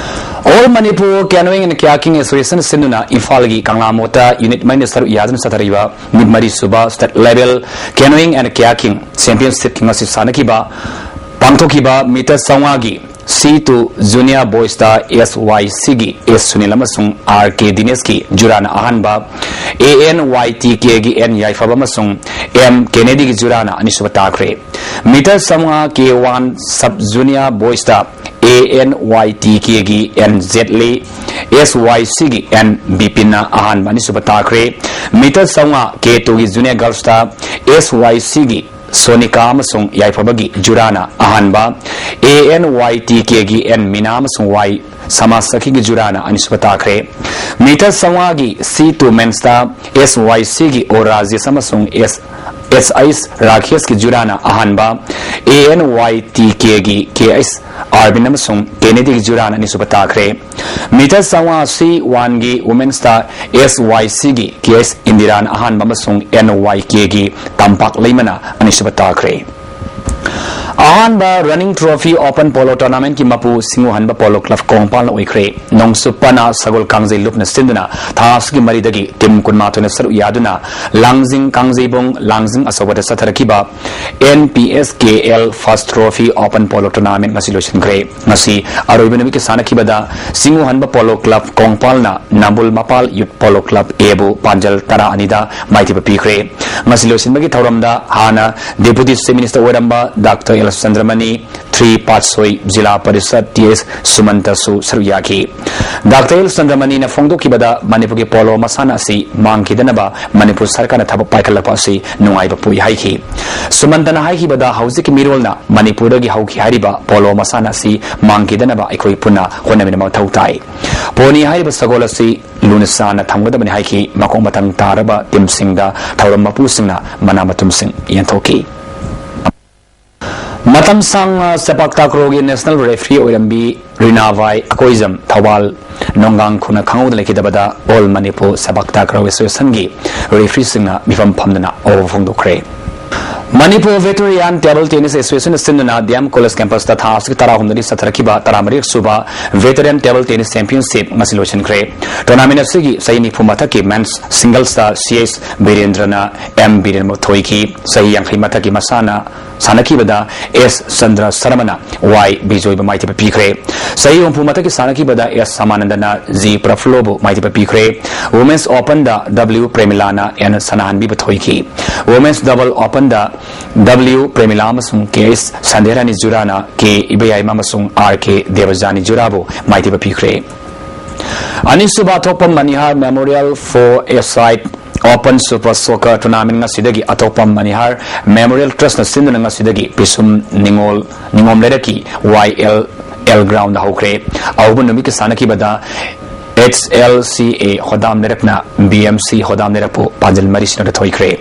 All Manipur canoeing and kayaking association ꯁꯤꯟꯗꯨꯅ ꯏꯝꯐꯥꯜꯒꯤ ꯀꯪꯂꯥ ꯃꯣꯠꯇ ꯌꯨꯅꯤꯠ ꯃꯔꯤꯅ ꯁꯔꯨꯛ ꯌꯥꯗꯨꯅ ꯆꯠꯊꯔꯤꯕ ꯅꯨꯃꯤꯠ ꯃꯔꯤ ꯁꯨꯕ ꯁ꯭ꯇꯦꯠ ꯂꯦꯚꯦꯜ ꯀꯦꯅꯣꯌꯤꯡ ꯑꯦꯟ ꯀꯌꯥꯀꯤꯡ ꯆꯦꯝꯄꯤꯌꯟꯁꯤꯞꯀꯤ ꯉꯁꯤ ꯁꯥꯟꯅꯈꯤꯕ, ꯄꯥꯡꯊꯣꯛꯈꯤꯕ ꯃꯤꯇꯔ ꯆꯥꯝꯃꯉꯥꯒꯤ ꯁꯤ ꯇꯨ ꯖꯨꯅꯤꯌꯔ ꯕꯣꯏꯁꯇ ꯑꯦꯁ ꯋꯥꯏ ꯁꯤꯒꯤ ꯑꯦꯁ ꯁꯨꯅꯤꯜ ꯑꯃꯁꯨꯡ ꯑꯥꯔ ꯀꯦ ꯗꯤꯅꯦꯁꯀꯤ ꯖꯨꯔꯥꯅ ꯑꯍꯥꯟꯕ, ꯑꯦ ꯑꯦꯟ ꯋꯥꯏ ꯇꯤ ꯀꯦꯒꯤ ꯑꯦꯟ ꯌꯥꯏꯐꯕ ꯑꯃꯁꯨꯡ ꯑꯦꯝ ꯀꯦꯅꯦꯗꯤꯒꯤ ꯖꯨꯔꯥꯅ ꯑꯅꯤꯁꯨꯕ ꯇꯥꯈ꯭ꯔꯦ꯫ ꯃꯤꯇꯔ ꯆꯥꯝꯃꯉꯥ ꯀꯦ ꯋꯥꯟ ꯁꯕ ꯖꯨꯅꯤꯌꯔ ꯕꯣꯏꯁꯇ ꯑꯦ ꯑꯦꯟ ꯋꯥꯏ ꯇꯤ ꯀꯦꯒꯤ ꯑꯦꯟ ꯖꯦꯠꯂꯤ, ꯑꯦꯁ ꯋꯥꯏ ꯁꯤꯒꯤ ꯑꯦꯟ ꯕꯤꯄꯤꯟꯅ ꯑꯍꯥꯟꯕ, ꯑꯅꯤꯁꯨꯕ ꯇꯥꯈ꯭ꯔꯦ꯫ ꯃꯤꯇꯔ ꯆꯥꯝꯃꯉꯥ ꯀꯦ ꯇꯨꯒꯤ ꯖꯨꯅꯤꯌꯔ ꯒꯔꯜꯁꯇ ꯑꯦꯁ ꯋꯥꯏ ꯁꯤꯒꯤ ꯁꯣꯅꯤꯀꯥ ꯑꯃꯁꯨꯡ ꯌꯥꯏꯐꯕꯒꯤ ꯖꯨꯔꯥꯅ ꯑꯍꯥꯟꯕ, ꯑꯦ ꯑꯦꯟ ꯋꯥꯏ ꯇꯤ ꯀꯦꯒꯤ ꯑꯦꯟ ꯃꯤꯅꯥ ꯑꯃꯁꯨꯡ ꯋꯥꯏ ꯁꯃꯥꯖ ꯁꯈꯤꯒꯤ ꯖꯨꯔꯥꯅ ꯑꯅꯤꯁꯨꯕ ꯇꯥꯈ꯭ꯔꯦ꯫ ꯃꯤꯇꯔ ꯆꯥꯝꯃꯉꯥꯒꯤ ꯁꯤ ꯇꯨ ꯃꯦꯟꯁꯇ ꯑꯦꯁ ꯋꯥꯏ ꯁꯤꯒꯤ ꯑꯣ ꯔꯥꯖꯦꯁ ꯑꯃꯁꯨꯡ ꯑꯦꯁ ꯑꯩꯆ ꯔꯥꯀꯦꯁꯀꯤ ꯖꯨꯔꯥꯅ ꯑꯍꯥꯟꯕ, ꯑꯦ ꯑꯦꯟ ꯋꯥꯏ ꯇꯤ ꯀꯦꯒꯤ ꯀꯦ ꯑꯩꯆ ꯑꯥꯔꯕꯤꯟ ꯑꯃꯁꯨꯡ ꯀꯦꯅꯦꯗꯤꯒꯤ ꯖꯨꯔꯥꯅ ꯑꯅꯤꯁꯨꯕ ꯇꯥꯈ꯭ꯔꯦ꯫ ꯃꯤꯇꯔ ꯆꯥꯝꯃꯉꯥ ꯁꯤ ꯋꯥꯟꯒꯤ ꯋꯨꯃꯦꯟꯁꯇ ꯑꯦꯁ ꯋꯥꯏ ꯁꯤꯒꯤ ꯀꯦ ꯑꯩꯆ ꯏꯟꯗꯤꯔꯥꯅ ꯑꯍꯥꯟꯕ ꯑꯃꯁꯨꯡ ꯑꯦꯟ ꯋꯥꯏ ꯀꯦꯒꯤ ꯇꯝꯄꯥꯛ ꯂꯩꯃꯅ ꯑꯅꯤꯁꯨꯕ ꯇꯥꯈ꯭ꯔꯦ꯫ ꯑꯍꯥꯟꯕ ꯔꯟꯅꯤꯡ ꯇ꯭ꯔꯣꯐꯤ ꯑꯣꯄꯟ ꯄꯣꯂꯣ ꯇꯣꯔꯅꯥꯃꯦꯟꯠꯀꯤ ꯃꯄꯨ ꯁꯤꯡꯉꯨꯍꯟꯕ ꯄꯣꯂꯣ ꯀ꯭ꯂꯕ ꯀꯣꯡꯄꯥꯜꯅ ꯑꯣꯏꯈ꯭ꯔꯦ꯫ ꯅꯣꯡꯆꯨꯞ ꯄꯅꯥ ꯁꯒꯣꯜ ꯀꯥꯡꯖꯩ ꯂꯨꯞꯅ ꯁꯤꯟꯗꯨꯅ ꯊꯥ ꯑꯁꯤꯒꯤ ꯃꯔꯤꯗꯒꯤ ꯇꯤꯝ ꯀꯨꯟꯃꯥꯊꯣꯏꯅ ꯁꯔꯨꯛ ꯌꯥꯗꯨꯅ ꯂꯥꯡꯖꯤꯡ ꯀꯥꯡꯖꯩꯕꯨꯡ ꯂꯥꯡꯖꯤꯡ ꯑꯆꯧꯕꯗ ꯆꯠꯊꯔꯛꯈꯤꯕ N P S K L ꯐꯥꯔꯁ ꯇ꯭ꯔꯣꯐꯤ ꯑꯣꯄꯟ ꯄꯣꯂꯣ ꯇꯣꯔꯅꯥꯃꯦꯟꯠ ꯉꯁꯤ ꯂꯣꯏꯁꯤꯟꯈ꯭ꯔꯦ꯫ ꯉꯁꯤ ꯑꯔꯣꯏꯕ ꯅꯨꯃꯤꯠꯀꯤ ꯁꯥꯟꯅꯈꯤꯕꯗ ꯁꯤꯡꯉꯨꯍꯟꯕ ꯄꯣꯂꯣ ꯀ꯭ꯂꯕ ꯀꯣꯡꯄꯥꯜꯅ ꯅꯝꯕꯨꯜ ꯃꯄꯥꯜ ꯌꯨꯠ ꯄꯣꯂꯣ ꯀ꯭ꯂꯕ ꯑꯦꯕꯨ ꯄꯥꯟꯖꯜ ꯇꯔꯥ ꯑꯅꯤꯗ ꯃꯥꯏꯊꯤꯕ ꯄꯤꯈ꯭ꯔꯦ꯫ ꯉꯁꯤ ꯂꯣꯏꯁꯤꯟꯕꯒꯤ ꯊꯧꯔꯝꯗ ꯍꯥꯟꯅ ꯗꯦꯄꯨꯇꯤ ꯆꯤꯐ ꯃꯤꯅꯤꯁꯇꯔ ꯑꯣꯏꯔꯝꯕ ꯗꯥꯛꯇꯔ ꯑꯦꯜ ꯆꯟꯗ꯭ꯔꯃꯅꯤ, ꯊ꯭ꯔꯤ ꯄꯥꯠꯁꯣꯏ ꯖꯤꯂꯥ ꯄꯔꯤꯁꯠ ꯇꯤ ꯑꯦꯁ ꯁꯨꯃꯟꯇꯁꯨ ꯁꯔꯨꯛ ꯌꯥꯈꯤ꯫ ꯗꯥꯛꯇꯔ ꯑꯦꯜ ꯆꯟꯗ꯭ꯔꯃꯅꯤꯅ ꯐꯣꯡꯗꯣꯛꯈꯤꯕꯗ ꯃꯅꯤꯄꯨꯔꯒꯤ ꯄꯣꯂꯣ ꯃꯁꯥꯟꯅ ꯑꯁꯤ ꯃꯥꯡꯈꯤꯗꯅꯕ ꯃꯅꯤꯄꯨꯔ ꯁꯔꯀꯥꯔꯅ ꯊꯕꯛ ꯄꯥꯏꯈꯠꯂꯛꯄ ꯑꯁꯤ ꯅꯨꯡꯉꯥꯏꯕ ꯄꯣꯛꯏ ꯍꯥꯏꯈꯤ꯫ ꯁꯨꯃꯟꯇꯅ ꯍꯥꯏꯈꯤꯕꯗ ꯍꯧꯖꯤꯛꯀꯤ ꯃꯤꯔꯣꯜꯅ ꯃꯅꯤꯄꯨꯔꯗꯒꯤ ꯍꯧꯈꯤ ꯍꯥꯏꯔꯤꯕ ꯄꯣꯂꯣ ꯃꯁꯥꯟꯅ ꯑꯁꯤ ꯃꯥꯡꯈꯤꯗꯅꯕ ꯑꯩꯈꯣꯏ ꯄꯨꯟꯅ ꯍꯣꯠꯅꯃꯤꯟꯅꯕ ꯃꯊꯧ ꯇꯥꯏ꯫ ꯄꯣꯅꯤ ꯍꯥꯏꯔꯤꯕ ꯁꯒꯣꯜ ꯑꯁꯤ ꯂꯨꯅ ꯆꯥꯟꯅ ꯊꯝꯒꯗꯕꯅꯤ ꯍꯥꯏꯈꯤ꯫ ꯃꯀꯣꯛ ꯃꯊꯪ ꯇꯥꯔꯕ ꯇꯤꯝꯁꯤꯡꯗ ꯊꯧꯔꯝ ꯃꯄꯨꯁꯤꯡꯅ ꯃꯅꯥ ꯃꯊꯨꯝꯁꯤꯡ ꯌꯦꯟꯊꯣꯛꯈꯤ꯫ ꯃꯇꯝ ꯁꯥꯡꯅ ꯁꯦꯄꯥꯛ ꯇꯥꯀ꯭ꯔꯣꯒꯤ ꯅꯦꯁꯅꯦꯜ ꯔꯦꯐ꯭ꯔꯤ ꯑꯣꯏꯔꯝꯕꯤ ꯔꯤꯅꯥꯚꯥꯏ ꯑꯀꯣꯏꯖꯝ ꯊꯧꯕꯥꯜ ꯅꯣꯡꯒꯥꯡ ꯈꯨꯅ ꯈꯪꯍꯧꯗ ꯂꯩꯈꯤꯗꯕꯗ ꯑꯣꯜ ꯃꯅꯤꯄꯨꯔ ꯁꯦꯄꯥꯛ ꯇꯥꯀ꯭ꯔꯣ ꯑꯦꯁꯣꯁꯤꯌꯦꯁꯟꯒꯤ ꯔꯦꯐ꯭ꯔꯤꯁꯤꯡꯅ ꯃꯤꯐꯝ ꯐꯝꯗꯨꯅ ꯑꯋꯥꯕ ꯐꯣꯡꯗꯣꯛꯈ꯭ꯔꯦ꯫ ꯃꯅꯤꯄꯨꯔ ꯚꯦꯇꯔꯤꯌꯥꯟ ꯇꯦꯕꯜ ꯇꯦꯅꯤꯁ ꯑꯦꯁꯣꯁꯤꯌꯦꯁꯟꯅ ꯁꯤꯟꯗꯨꯅ ꯗꯤ ꯑꯦꯝ ꯀꯣꯂꯦꯖ ꯀꯦꯝꯄꯁꯇ ꯊꯥ ꯑꯁꯤꯒꯤ ꯇꯔꯥꯍꯨꯝꯗꯣꯏꯗꯒꯤ ꯆꯠꯊꯔꯛꯈꯤꯕ ꯇꯔꯥꯃꯔꯤ ꯁꯨꯕ ꯚꯦꯇꯔꯤꯌꯥꯟ ꯇꯦꯕꯜ ꯇꯦꯅꯤꯁ ꯆꯦꯝꯄꯤꯌꯟꯁꯤꯞ ꯉꯁꯤ ꯂꯣꯏꯁꯤꯟꯈ꯭ꯔꯦ꯫ ꯇꯣꯔꯅꯥꯃꯦꯟ ꯑꯁꯤꯒꯤ ꯆꯍꯤ ꯅꯤꯐꯨ ꯃꯊꯛꯀꯤ ꯃꯦꯟꯁ ꯁꯤꯡꯒꯜꯁꯇ ꯁꯤ ꯑꯦꯁ ꯕꯤꯔꯦꯟꯗ꯭ꯔꯅ ꯑꯦꯝ ꯕꯤꯔꯦꯟꯕꯨ ꯊꯣꯏꯈꯤ꯫ ꯆꯍꯤ ꯌꯥꯡꯈꯩ ꯃꯊꯛꯀꯤ ꯃꯁꯥꯟꯅ ꯁꯥꯟꯅꯈꯤꯕꯗ ꯑꯦꯁ ꯆꯟꯗ꯭ꯔ ꯁꯔꯃꯅ ꯋꯥꯏ ꯕꯤꯖꯣꯏꯕꯨ ꯃꯥꯏꯊꯤꯕ ꯄꯤꯈ꯭ꯔꯦ꯫ ꯆꯍꯤ ꯍꯨꯝꯐꯨ ꯃꯊꯛꯀꯤ ꯁꯥꯟꯅꯈꯤꯕꯗ ꯑꯦꯁ ꯁꯃꯥꯅꯟꯗꯅ ꯖꯤ ꯄ꯭ꯔꯐꯨꯜꯂꯣꯕꯨ ꯃꯥꯏꯊꯤꯕ ꯄꯤꯈ꯭ꯔꯦ꯫ ꯋꯨꯃꯦꯟꯁ ꯑꯣꯄꯟꯗ ꯗꯕ꯭ꯂꯤꯎ ꯄ꯭ꯔꯦꯃꯤꯂꯥꯅ ꯑꯦꯟ ꯁꯅꯥꯍꯟꯕꯤꯕꯨ ꯊꯣꯏꯈꯤ꯫ ꯋꯨꯃꯦꯟꯁ ꯗꯕꯜ ꯑꯣꯄꯟꯗ ꯗꯕ꯭ꯂꯤꯎ ꯄ꯭ꯔꯦꯃꯤꯂꯥ ꯑꯃꯁꯨꯡ ꯀꯦ ꯑꯦꯁ ꯁꯟꯙꯦꯔꯥꯅꯤ ꯖꯨꯔꯥꯅ ꯀꯦ ꯏꯕꯦꯌꯥꯏꯃ ꯑꯃꯁꯨꯡ ꯑꯥꯔ ꯀꯦ ꯗꯦꯕꯖꯥꯅꯤ ꯖꯨꯔꯥꯕꯨ ꯃꯥꯏꯊꯤꯕ ꯄꯤꯈ꯭ꯔꯦ꯫ ꯑꯅꯤꯁꯨꯕ ꯑꯊꯣꯛꯄ Manihar memorial for A side open super soccer tournament ꯉꯁꯤꯗꯒꯤ ꯑꯊꯣꯛꯄ ꯃꯅꯤꯍꯥꯔ ꯃꯦꯃꯣꯔꯤꯌꯦꯜ ꯇ꯭ꯔꯁꯅ ꯁꯤꯟꯗꯨꯅ ꯉꯁꯤꯗꯒꯤ ꯄꯤꯁꯨꯝ ꯅꯤꯉꯣꯜ ꯅꯤꯉꯣꯝ ꯂꯩꯔꯛꯀꯤ ꯋꯥꯏ ꯑꯦꯜ ꯑꯦꯜ ꯒ꯭ꯔꯥꯎꯟꯗ ꯍꯧꯈ꯭ꯔꯦ꯫ ꯑꯍꯧꯕ ꯅꯨꯃꯤꯠꯀꯤ ꯁꯥꯟꯅꯈꯤꯕꯗ ꯑꯦꯆ ꯑꯦꯜ ꯁꯤ ꯑꯦ ꯍꯣꯗꯥꯝ ꯅꯦꯔꯛꯅ ꯕꯤ ꯑꯦꯝ ꯁꯤ ꯍꯣꯗꯥꯝ ꯅꯦꯔꯛꯄꯨ ꯄꯥꯟꯖꯜ ꯃꯔꯤ ꯁꯤꯅꯣꯗ ꯊꯣꯏꯈ꯭ꯔꯦ꯫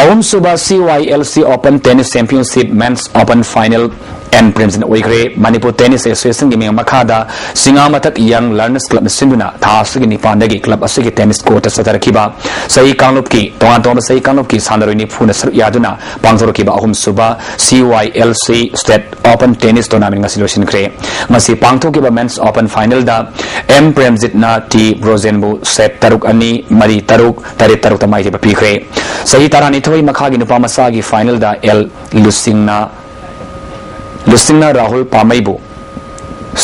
ꯑꯍꯨꯝꯁꯨꯕ C Y L C open tennis championship men's open final N Premjit ꯑꯣꯏꯈ꯭ꯔꯦ꯫ ꯃꯅꯤꯄꯨꯔ ꯇꯦꯅꯤꯁ ꯑꯦꯁꯣꯁꯤꯌꯦꯁꯟꯒꯤ ꯃꯤꯡ ꯃꯈꯥꯗ ꯁꯤꯡꯉꯥ ꯃꯊꯛ ꯌꯪ ꯂꯔꯅꯔꯁ ꯀ꯭ꯂꯕꯅ ꯁꯤꯟꯗꯨꯅ ꯊꯥ ꯑꯁꯤꯒꯤ ꯅꯤꯄꯥꯟꯗꯒꯤ ꯀ꯭ꯂꯕ ꯑꯁꯤꯒꯤ ꯇꯦꯅꯤꯁ ꯀꯣꯔꯠꯇ ꯆꯠꯊꯔꯛꯈꯤꯕ ꯆꯍꯤ ꯀꯥꯡꯂꯨꯞꯀꯤ, ꯇꯣꯉꯥꯟ ꯇꯣꯉꯥꯟꯕ ꯆꯍꯤ ꯀꯥꯡꯂꯨꯞꯀꯤ ꯁꯥꯟꯅꯔꯣꯏ ꯅꯤꯐꯨꯅ ꯁꯔꯨꯛ ꯌꯥꯗꯨꯅ ꯄꯥꯡꯊꯣꯔꯛꯈꯤꯕ ꯑꯍꯨꯝꯁꯨꯕ C Y L C state open tennis tournament ꯉꯁꯤ ꯂꯣꯏꯁꯤꯟꯈ꯭ꯔꯦ꯫ ꯉꯁꯤ ꯄꯥꯡꯊꯣꯛꯈꯤꯕ ꯃꯦꯟꯁ ꯑꯣꯄꯟ ꯐꯥꯏꯅꯦꯜꯗ ꯑꯦꯝ ꯄ꯭ꯔꯦꯝꯖꯤꯠꯅ ꯇꯤ ꯕ꯭ꯔꯣꯖꯦꯟꯕꯨ ꯁꯦꯠ ꯇꯔꯨꯛ ꯑꯅꯤ, ꯃꯔꯤ ꯇꯔꯨꯛ, ꯇꯔꯦꯠ ꯇꯔꯨꯛꯇ ꯃꯥꯏꯊꯤꯕ ꯄꯤꯈ꯭ꯔꯦ꯫ ꯆꯍꯤ ꯇꯔꯥꯅꯤꯊꯣꯏ ꯃꯈꯥꯒꯤ ꯅꯨꯄꯥ ꯃꯆꯥꯒꯤ ꯐꯥꯏꯅꯦꯜꯗ ꯑꯦꯜ ꯂꯨꯁꯤꯡꯅ, ꯂꯨꯁꯤꯡꯅ ꯔꯥꯍꯨꯜ ꯄꯥꯃꯩꯕꯨ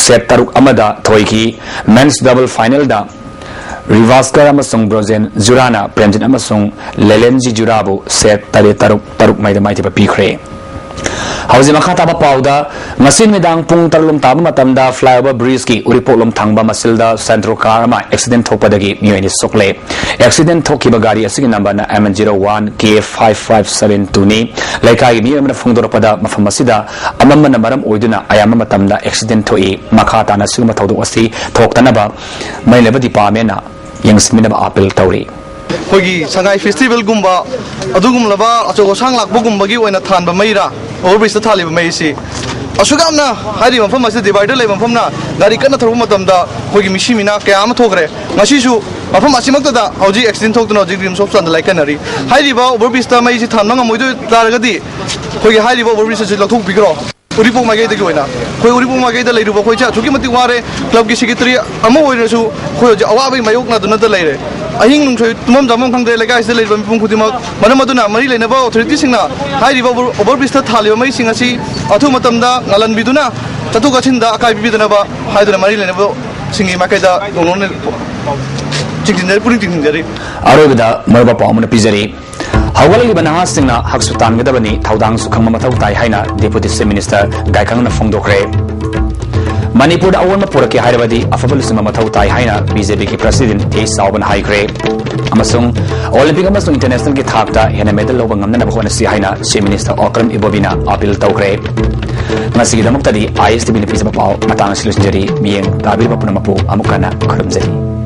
ꯁꯦꯠ ꯇꯔꯨꯛ ꯑꯃꯗ ꯊꯣꯏꯈꯤ꯫ ꯃꯦꯟꯁ ꯗꯕꯜ ꯐꯥꯏꯅꯦꯜꯗ ꯔꯤꯚꯥꯁꯀꯔ ꯑꯃꯁꯨꯡ ꯕ꯭ꯔꯣꯖꯦꯟ ꯖꯨꯔꯥꯅ ꯄ꯭ꯔꯦꯝꯖꯤꯠ ꯑꯃꯁꯨꯡ ꯂꯦꯂꯦꯟꯖꯤ ꯖꯨꯔꯥꯕꯨ ꯁꯦꯠ ꯇꯔꯦꯠ ꯇꯔꯨꯛ, ꯇꯔꯨꯛ ꯃꯩꯗ ꯃꯥꯏꯊꯤꯕ ꯄꯤꯈ꯭ꯔꯦ꯫ ꯍꯧꯖꯤꯛ ꯃꯈꯥ ꯇꯥꯕ ꯄꯥꯎꯗ, ꯉꯁꯤ ꯅꯨꯃꯤꯗꯥꯡ ꯄꯨꯡ ꯇꯔꯨꯛ ꯂꯣꯝ ꯇꯥꯕ ꯃꯇꯝꯗ ꯐ꯭ꯂꯥꯏꯑꯣꯚꯔ ꯕ꯭ꯔꯤꯖꯀꯤ ꯎꯔꯤꯄꯣꯛꯂꯣꯝ ꯊꯪꯕ ꯃꯁꯤꯜꯗ ꯁꯦꯟꯇ꯭ꯔꯣ ꯀꯥꯔ ꯑꯃ ꯑꯦꯛꯁꯤꯗꯦꯟ ꯊꯣꯛꯄꯗꯒꯤ ꯃꯤꯑꯣꯏ ꯑꯅꯤ ꯁꯣꯛꯂꯦ꯫ ꯑꯦꯛꯁꯤꯗꯦꯟ ꯊꯣꯛꯈꯤꯕ ꯒꯥꯔꯤ ꯑꯁꯤꯒꯤ ꯅꯝꯕꯔꯅ M N zero one K five five seven ꯇꯨꯅꯤ꯫ ꯂꯩꯀꯥꯏꯒꯤ ꯃꯤꯑꯣꯏ ꯑꯃꯅ ꯐꯣꯡꯗꯣꯔꯛꯄꯗ ꯃꯐꯝ ꯑꯁꯤꯗ ꯑꯃꯝꯕꯅ ꯃꯔꯝ ꯑꯣꯏꯗꯨꯅ ꯑꯌꯥꯝꯕ ꯃꯇꯝꯗ ꯑꯦꯛꯁꯤꯗꯦꯟ ꯊꯣꯛꯏ꯫ ꯃꯈꯥ ꯇꯥꯅ ꯑꯁꯤꯒꯨꯝꯕ ꯊꯧꯗꯣꯛ ꯑꯁꯤ ꯊꯣꯛꯇꯅꯕ ꯃꯔꯤ ꯂꯩꯅꯕ ꯗꯤꯄꯥꯔꯠꯃꯦꯟꯅ ꯌꯦꯡꯁꯤꯟꯕꯤꯅꯕ ꯑꯥꯄꯤꯜ ꯇꯧꯔꯤ꯫ ꯑꯩꯈꯣꯏꯒꯤ ꯁꯉꯥꯏ ꯐꯦꯁꯇꯤꯚꯦꯜꯒꯨꯝꯕ ꯑꯗꯨꯒꯨꯝꯂꯕ ꯑꯆꯧ ꯑꯁꯥꯡ ꯂꯥꯛꯄꯒꯨꯝꯕꯒꯤ ꯑꯣꯏꯅ ꯊꯥꯟꯕ ꯃꯩꯔꯥ, ꯑꯣꯚꯔ ꯕ꯭ꯔꯤꯖꯇ ꯊꯥꯜꯂꯤꯕ ꯃꯩꯁꯤ ꯑꯁꯨꯛ ꯌꯥꯝꯅ ꯍꯥꯏꯔꯤꯕ ꯃꯐꯝ ꯑꯁꯤꯗ ꯗꯤꯚꯥꯏꯗꯔ ꯂꯩꯕ ꯃꯐꯝꯅ ꯒꯥꯔꯤ ꯀꯟꯅ ꯊꯧꯔꯛꯄ ꯃꯇꯝꯗ ꯑꯩꯈꯣꯏꯒꯤ ꯃꯤꯁꯤ ꯃꯤꯅꯥ ꯀꯌꯥ ꯑꯃ ꯊꯣꯛꯈ꯭ꯔꯦ꯫ ꯉꯁꯤꯁꯨ ꯃꯐꯝ ꯑꯁꯤꯃꯛꯇꯗ ꯍꯧꯖꯤꯛ ꯑꯦꯛꯁꯤꯗꯦꯟ ꯊꯣꯛꯇꯨꯅ ꯍꯧꯖꯤꯛ ꯔꯤꯝꯁ ꯍꯣꯁꯄꯤꯇꯥꯜꯗ ꯂꯥꯏꯀꯠꯅꯔꯤ꯫ ꯍꯥꯏꯔꯤꯕ ꯑꯣꯚꯔ ꯕ꯭ꯔꯤꯖꯇ ꯃꯩꯁꯤ ꯊꯥꯟꯕ ꯉꯝꯃꯣꯏꯗꯣꯏ ꯇꯥꯔꯒꯗꯤ ꯑꯩꯈꯣꯏꯒꯤ ꯍꯥꯏꯔꯤꯕ ꯑꯣꯚꯔ ꯕ꯭ꯔꯤꯖ ꯑꯁꯤ ꯂꯧꯊꯣꯛꯄꯤꯈ꯭ꯔꯣ꯫ ꯎꯔꯤꯄꯣꯛ ꯃꯥꯏꯀꯩꯗꯒꯤ ꯑꯣꯏꯅ ꯑꯩꯈꯣꯏ ꯎꯔꯤꯄꯣꯛ ꯃꯥꯏꯀꯩꯗ ꯂꯩꯔꯤꯕ ꯑꯩꯈꯣꯏꯁꯦ ꯑꯁꯨꯛꯀꯤ ꯃꯇꯤꯛ ꯋꯥꯔꯦ꯫ ꯀ꯭ꯂꯕꯀꯤ ꯁꯦꯀ꯭ꯔꯦꯇꯔꯤ ꯑꯃ ꯑꯣꯏꯔꯁꯨ ꯑꯩꯈꯣꯏ ꯍꯧꯖꯤꯛ ꯑꯋꯥꯕꯒꯤ ꯃꯥꯌꯣꯛꯅꯗꯨꯅꯇ ꯂꯩꯔꯦ꯫ ꯑꯍꯤꯡ ꯅꯨꯡꯁꯣꯏ ꯇꯨꯝꯐꯝ ꯆꯥꯐꯝ ꯈꯪꯗ꯭ꯔꯦ ꯂꯩꯀꯥꯏꯁꯤꯗ ꯂꯩꯔꯤꯕ ꯃꯤꯄꯨꯝ ꯈꯨꯗꯤꯡꯃꯛ꯫ ꯃꯔꯝ ꯑꯗꯨꯅ ꯃꯔꯤ ꯂꯩꯅꯕ ꯑꯣꯊꯣꯔꯤꯇꯤꯁꯤꯡꯅ ꯍꯥꯏꯔꯤꯕ ꯑꯣꯚꯔ, ꯑꯣꯚꯔ ꯕ꯭ꯔꯤꯖꯇ ꯊꯥꯜꯂꯤꯕ ꯃꯩꯁꯤꯡ ꯑꯁꯤ ꯑꯊꯨꯕ ꯃꯇꯝꯗ ꯉꯥꯜꯍꯟꯕꯤꯗꯨꯅ ꯆꯠꯊꯣꯛ ꯆꯠꯁꯤꯟꯗ ꯑꯀꯥꯏꯕ ꯄꯤꯗꯅꯕ ꯍꯥꯏꯗꯨꯅ ꯃꯔꯤ ꯂꯩꯅꯕꯁꯤꯡꯒꯤ ꯃꯥꯏꯀꯩꯗ ꯅꯧꯅ ꯆꯤꯡꯁꯤꯟꯖꯔꯤ, ꯄꯨꯛꯅꯤꯡ ꯆꯤꯡꯁꯤꯟꯖꯔꯤ꯫ ꯑꯔꯣꯏꯕꯗ ꯃꯔꯨꯞ ꯄꯥꯎ ꯑꯃꯅ ꯄꯤꯖꯔꯤ꯫ ꯍꯧꯒꯠꯂꯛꯂꯤꯕ ꯅꯍꯥꯁꯤꯡꯅ ꯍꯛꯁꯨ ꯇꯥꯟꯒꯗꯕꯅꯤ, ꯊꯧꯗꯥꯡꯁꯨ ꯈꯪꯕ ꯃꯊꯧ ꯇꯥꯏ ꯍꯥꯏꯅ ꯗꯦꯄꯨꯇꯤ ꯆꯤꯐ ꯃꯤꯅꯤꯁꯇꯔ ꯒꯥꯏꯈꯪꯅ ꯐꯣꯡꯗꯣꯛꯈ꯭ꯔꯦ꯫ ꯃꯅꯤꯄꯨꯔꯗ ꯑꯑꯣꯟꯕ ꯄꯨꯔꯛꯀꯦ ꯍꯥꯏꯔꯕꯗꯤ ꯑꯐꯕ ꯂꯨꯆꯤꯡꯕ ꯃꯊꯧ ꯇꯥꯏ ꯍꯥꯏꯅ ꯕꯤ ꯖꯦ ꯄꯤꯒꯤ ꯄ꯭ꯔꯁꯤꯗꯦꯟꯠ ꯑꯦ ꯆꯥꯎꯕꯅ ꯍꯥꯏꯈ꯭ꯔꯦ꯫ ꯑꯃꯁꯨꯡ ꯑꯣꯂꯤꯝꯄꯤꯛ ꯑꯃꯁꯨꯡ ꯏꯟꯇꯔꯅꯦꯁꯅꯦꯜꯒꯤ ꯊꯥꯛꯇ ꯍꯦꯟꯅ ꯃꯦꯗꯜ ꯂꯧꯕ ꯉꯝꯅꯅꯕ ꯍꯣꯠꯅꯁꯤ ꯍꯥꯏꯅ ꯆꯤꯐ ꯃꯤꯅꯤꯁꯇꯔ ꯑꯣꯀ꯭ꯔꯝ ꯏꯕꯣꯕꯤꯅ ꯑꯄꯤꯜ ꯇꯧꯈ꯭ꯔꯦ꯫ ꯉꯁꯤꯒꯤꯗꯃꯛꯇꯗꯤ ꯑꯥꯏ ꯑꯦꯁ ꯇꯤ ꯚꯤꯅ ꯄꯤꯖꯕ ꯄꯥꯎ ꯃꯇꯥꯡ ꯑꯁꯤ ꯂꯣꯏꯁꯤꯟꯖꯔꯤ꯫ ꯃꯤꯠꯌꯦꯡ ꯇꯥꯕꯤꯔꯤꯕ ꯄꯨꯝꯅꯃꯛꯄꯨ ꯑꯃꯨꯛ ꯍꯟꯅ ꯈꯨꯔꯨꯝꯖꯔꯤ꯫